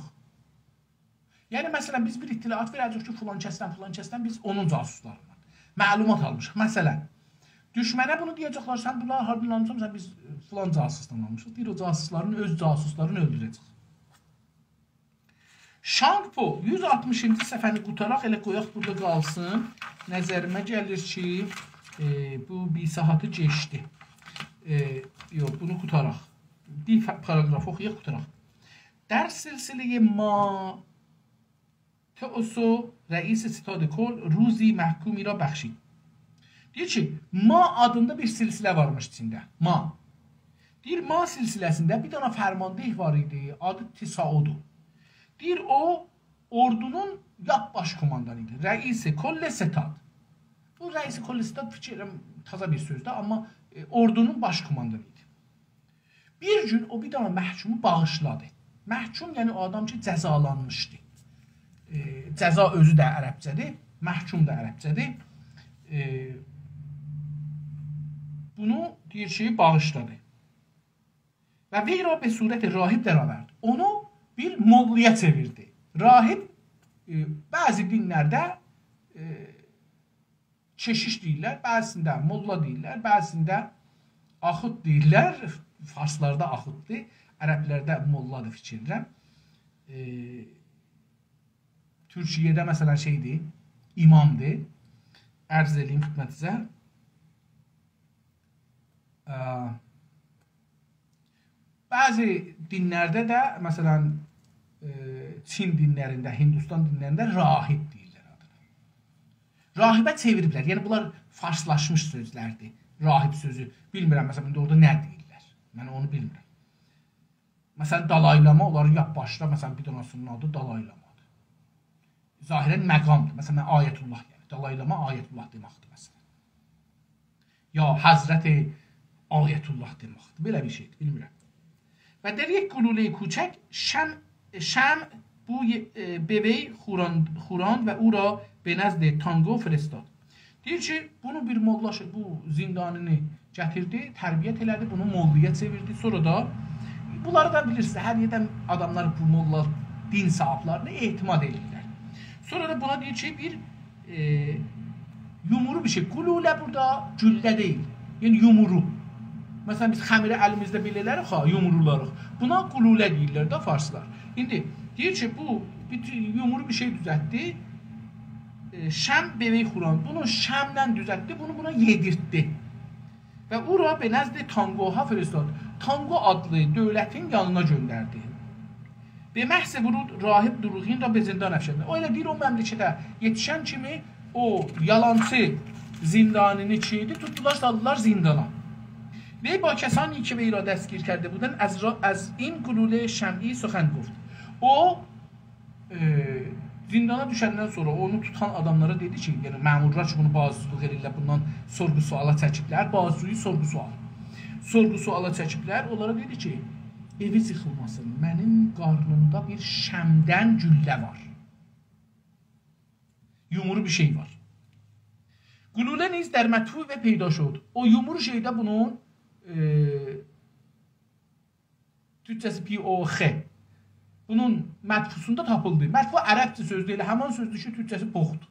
یعنی، مثلا، بیز بیر اطلاعات وئره‌جه‌ییک کی، فلان کسدن، فلان کسدن بیز اونون جاسوسلاریندان معلومات آلمیشیق. مثلا، دوشمنه بونو دئیه‌جکلر، «سن بونلاری هاردان آلمیسان؟» «سن، بیز فلان جاسوسدان آلمیشیق.» دئییر، او جاسوسلارین، اؤز جاسوسلارینی اؤلدوره‌جک. شانگپو، یوز آلتمیشینجی صفحه‌نی قوتاراق ائله قویاق بورادا قالسین. نظریمه گلیر کی، ائ، بو بیر ساعاتی کئچدی. ائ، یوخ، بونو قوتاراق. بیر ف-، پاراگراف اوخویاق، قوتاراق. «در سلسلهٔ ما تئوسو رئیس ستاد کل روزی محکومی را بخشید.» دئییر کی، ما آدیندا بیر سلسله وارمیش ایچینده. ما. دئییر، ما سلسله‌سینده بیر دنه فرمانده وار ایدی، آدی تسائودو. دئییر، او اوردونون لاپ باش کوماندانی ایدی. رئیس کل ستاد. بو رئیس کل ستاد فیکر ائلیرم تازا بیر سؤزدور، آمما، ائ، اوردونون باش کوماندانی ایدی. بیر گون او بیر دنه محکومو باغیشلادی. محکوم، یعنی او آدام کی، جزالانمیشدی. ائ، جزا اؤزو ده عربجه‌دیر، محکوم دا عربجه‌دیر. ائ، بونو دئییر کی، باغیشلادی. «و وی را به صورت راهب درآورد.» اونو بیر موللایا چئویردی. راهب، ائ، بعضی دینلرده، ائ، کشیش دئییرلر، بعضی‌سینده موللا دئییرلر، بعضی‌سینده آخوند دئییرلر. فارسلاردا آخونددور، عربلرده موللادیر فیکر ائدیرم. ائ، تورکیه‌ده، مثلا، شئیدیر، امامدیر. عرض ائله‌ییم خدمتینیزه. ا، بعضی دینلرده ده، مثلا، ائ، چین دینلرینده، هندوستان دینلرینده راهب دئییرلر آدینا. راهبه چئویریبلر. یعنی، بونلار فارسلاشمیش سؤزلردیر. راهب سؤزو، بیلمیرم، مثلا، ایندی اورادا نه دئییرلر. من اونو بیلمیرم. مثلا، دالای لاما، اونلارین لاپ باشدا، مثلا، بیر دنه‌سینین آدی دالای لامادیر. ظاهرا مقامدیر. مثلا، آیت‌الله، یعنی، دالای لاما آیت‌الله دئمکدیر، مثلا. یا حضرت آیت‌الله دئمکدیر. بئله بیر شئیدیر، بیلمیرم. «و در یک گلولهٔ کوچک شمع، شمع بوی، اه، به وی خوراند، خوراند و او را به نزد تانگو فرستاد.» دئییر کی، بونو بیر موللا شئی، بو زندانینی گتیردی، تربیت ائله‌دی، بونو موللایا چئویردی. سونرا دا، بونلاری دا بیلیرسینیز، هر یئرده آداملار بو موللا دین صاحیبلرینه اعتماد ائدیرلر. سونرا دا بونا دئییر کی، بیر، ائ، یومرو بیر شئی. گلوله بورادا گولله دئییل، یعنی یومرو. مثلا، بیز خمیری الیمیزده بئله ائلریک، ها، یومرولاریق. بونا گلوله دئییرلر ده فارسلار. ایندی دئییر کی، بو بیر یومرو بیر شئی دوزلتدی. ائ، شمع به وی خوراند. بونو شمعله دوزلتدی، بونو بونا یئدیرتدی. و او را به نزد تانگوها فرستاد. تانگو آدلی دؤولتین یانینا گؤندردی. به محض ورود راهب دروغین را به زندان افکندند. او ائله دئییر، او مملکته یئتیشن کیمی او یالانچی زندانی‌نی کی ایدی، توتدولار، سالدیلار زندانا. وی با کسانی که وی را دستگیر کرده بودند، از را-، از این گلوله شمعی سخن گفت. او ائ، زندانا دوشندن سونرا اونو توتان آداملارا دئدی کی، یعنی مأمورلار کی بونو بازجولوق ائدیرلر، بوندان سورغو سؤالا چکیبلر، بازجویو سورغو سؤال. سورغو سؤالا چکیبلر، اونلارا دئدی کی، ائویز ییخیلماسین، منیم قارنیمدا بیر شمعدن گولله وار. یومرو بیر شئی وار. گلوله نیز در مدفوع وی پیدا شد. او یومرو شئی ده بونون، ائ، تورکجه‌سی پی او خ. بونون مدفوعسوندا تاپیلدی. مدفوع عربجه سؤزدور، ائله همان سؤزدور کی، تورکجه‌سی پوخدور.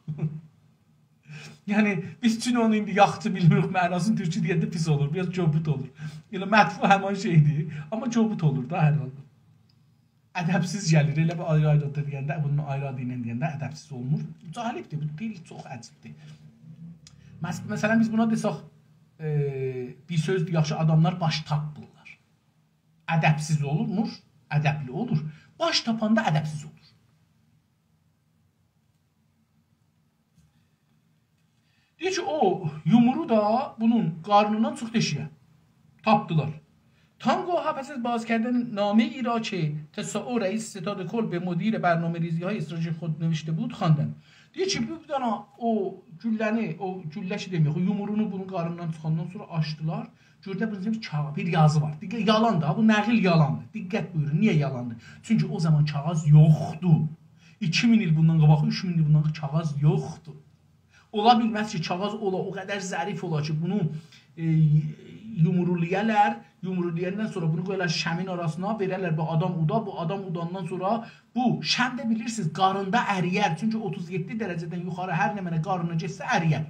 یعنی، بیز چون اونو ایندی یاخشی بیلمیریک، معناسینی تورکو دئینده پیس اولور، بیر آز کؤبود اولور. ائله مدفوع همان شئیدیر، آمما کؤبود اولور دا هر حالدا. ادبسیز گلیر، ائله بیر آیری-آیری آددا دئینده، بونون آیری آدی ایله دئینده ادبسیز اولمور. جالبدیر، بو دیل چوخ عجیبدیر. مس-، مثلا، بیز بونا دئسک، ائ، بیر سؤزدور، یاخشی آداملار باش تاپمیرلار. ادبسیز اولمور، ادبلی اولور. باش تاپاندا ادبسیز اولور. دئییر کی، او یومرو دا بونون قارنیندان چیخدی ائشییه. تاپدیلار. تانگوها پس از باز کردن نامه‌ای را که تسائو رئیس ستاد کل به مدیر برنامه‌ریزی‌های استراتژی خود نوشته بود، خواندند. دئییر کی، بیر دنه او گولله‌نی، او گولله کی دئمک، او یومرونو بونون قارنیندان چیخاندان سونرا آچدیلار. گؤردولر بونون ایچینده بیر کاغ-، بیر یازی وار. دقت، یالاندیر ها، بو نقیل یالاندیر. دقت بویورون، نییه یالاندیر؟ چونکی او زامان کاغیذ یوخدور. ایکی مین ایل بوندان قاباق، اوچ مین ایل بوندان قاباق کاغیذ یوخدور. اولا بیلمز کی، کاغیذ اولا، او قدر ظریف اولا کی، بونو، ائ، یومرولایالار، یومرولایاندان سونرا بونو قویالار شمعین آراسینا، وئررلر بیر آدام اودا، بو آدام اوداندان سونرا بو شمع ده بیلیرسینیز، قاریندا ارییر. چونکی اوتوز یئددی درجه‌دن یوخاری هر نمنه قارینا گئتسه ارییر.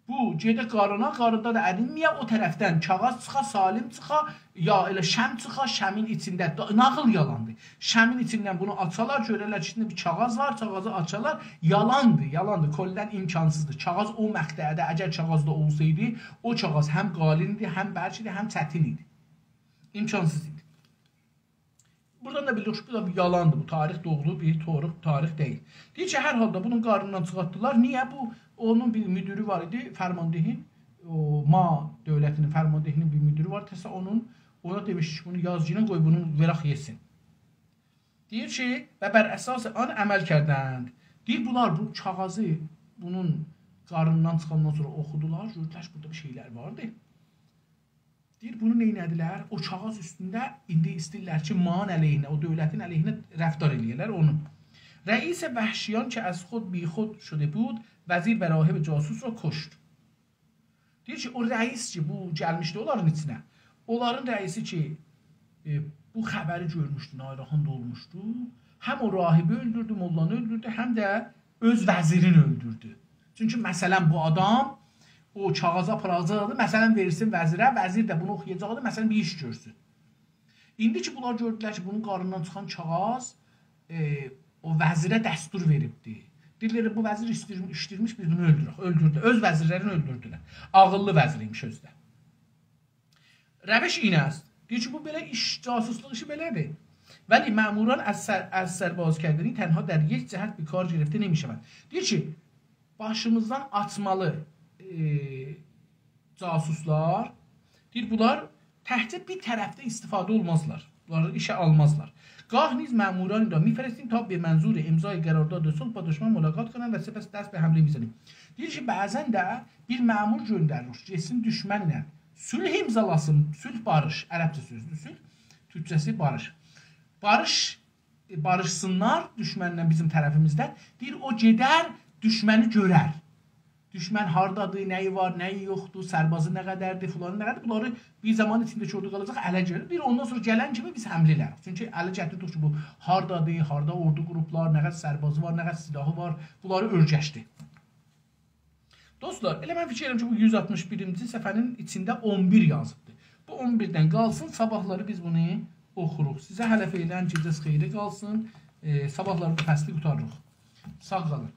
بو گئده قارینا، قاریندا دا ارینمه‌یه، او طرفدن کاغیذ چیخا، سالم چیخا، یا ائله شمع چیخا، شمعین ایچینده، دا-، ناغیل یالاندیر. شمعین ایچیندن بونو آچالار، گؤررلر کی، ایچینده بیر کاغیذ وار، کاغیذی آچالار، یالاندیر، یالاندیر، کلاً امکانسیزدیر. کاغیذ او مقطعده، اگر کاغیذ دا اولسایدی، او کاغیذ هم قالیندیر، هم برکدیر، هم چتین ایدی. امکانسیز ایدی. بورادان دا بیلیریک کی، بو دا بیر یالاندیر، بو تاریخ دوغرو بیر تاریخ، تاریخ دئییل. دئییر کی، هر حالدا بونون قارنیندان چیخارتدیلار. نییه؟ بو، اونون بیر مدیری وار ایدی، فرماندهین، او ما دؤولتی‌نین فرماندهی‌نین بیر مدیری وار. تسائونون، اونا دئمیش کی، بونو یازگینن قوی بونو وئرک یئسین. دئییر کی، و بر اساس آن عمل کردند. دئییر، بونلار بو کاغیذی بونون قارنیندان چیخاندان سونرا اوخودولار، گؤردولر کی، بورادا بیر شئیلر واردی. دئییر، بونو نئینه‌دیلر؟ او کاغیذ اوستونده ایندی ایسته‌ییرلر کی، مانین علیهینه، او دؤولتین علیهینه رفتار ائله‌یه‌لر اونو. رئیس وحشیان که از خود بیخود شده بود، وزیر و راهب جاسوس را کشت. دئییر کی، او رئیس کی، بو گلمیشدی اونلارین ایچینه. اونلارین رئیسی کی، ائ، بو خبری گؤرموشدو، ناراحات اولموشدو. هم او راهبی اؤلدوردو، موللانی اؤلدوردو، هم ده اؤز وزیرینی اؤلدوردو. چونکی، مثلا، بو آدام او کاغیذی آپاراجاقدی، مثلا، وئرسین وزیره، وزیر ده بونو اوخویاجاقدی، مثلا، بیر ایش گؤرسون. ایندی کی، بونلار گؤردولر کی، بونون قارنیندان چیخان کاغیذ، ائ، او وزیره دستور وئریبدی. دئییرلر، بو وزیر ایستیر-، ایستیرمیش، بیز بونو اؤلدورک. اؤلدوردو. اؤز وزیرلرینی اؤلدوردولر. عاغیللی وزیر ایمیش اؤزو ده. روش این است. دئییر کی، بو بئله ایش، جاسوسلوق ایشی بئله‌دیر. ولی مأموران از سر، از سر باز کردنی تنها در یک جهت به کار گرفته نمی‌شوند. دئییر کی، باشیمیزدان آچمالی، ائ، جاسوسلار، دئییر، بونلار تکجه بیر طرفده استفاده اولمازلار. بونلاری ایشه آلمازلار. گاه نیز مأمورانی را می‌فرستیم تا به منظور امضای قرارداد صلح با دشمن ملاقات کنند و سپس دست به حمله می‌زنیم. دئییر کی، بعضا ده بیر مأمور گؤندریریک، گئتسین دوشمنله صلح امضالاسین. صلح باریش، عربجه سؤزدور صلح، تورکجه‌سی باریش. باریش، ائ، باریشسینلار دوشمنله بیزیم طرفیمیزدن. دئییر، او گئدر، دوشمنی گؤرر. دوشمن هاردادیر، نه‌یی وار، نه‌یی یوخدور، سربازی نه قدردیر، فلانی نه قدردیر. بونلاری بیر زامان ایچینده کی اورادا قالاجاق، اله گلیر. دئییر، اوندان سونرا گلن کیمی بیز حمله ائله‌ریک. چونکی اله گتیردیک کی، بو هاردادیر، هاردا اوردو قوروبلار، نه قدر سربازی وار، نه قدر سلاحی وار، بونلاری اؤرگشدی. دوستلار، ائله من فیکیر ائدیرم کی، بو یوز آلتمیش بیرینجی صفحه‌نین ایچینده اون بیر یازیبدیر. بو اون بیردن قالسین، صاباحلاری بیز بونو اوخوروق. سیزه هله فعلا گئجه‌ز خئیره قالسین. ائ، صاباحلاری بو فصلی قوتاریریق. ساغ قالین.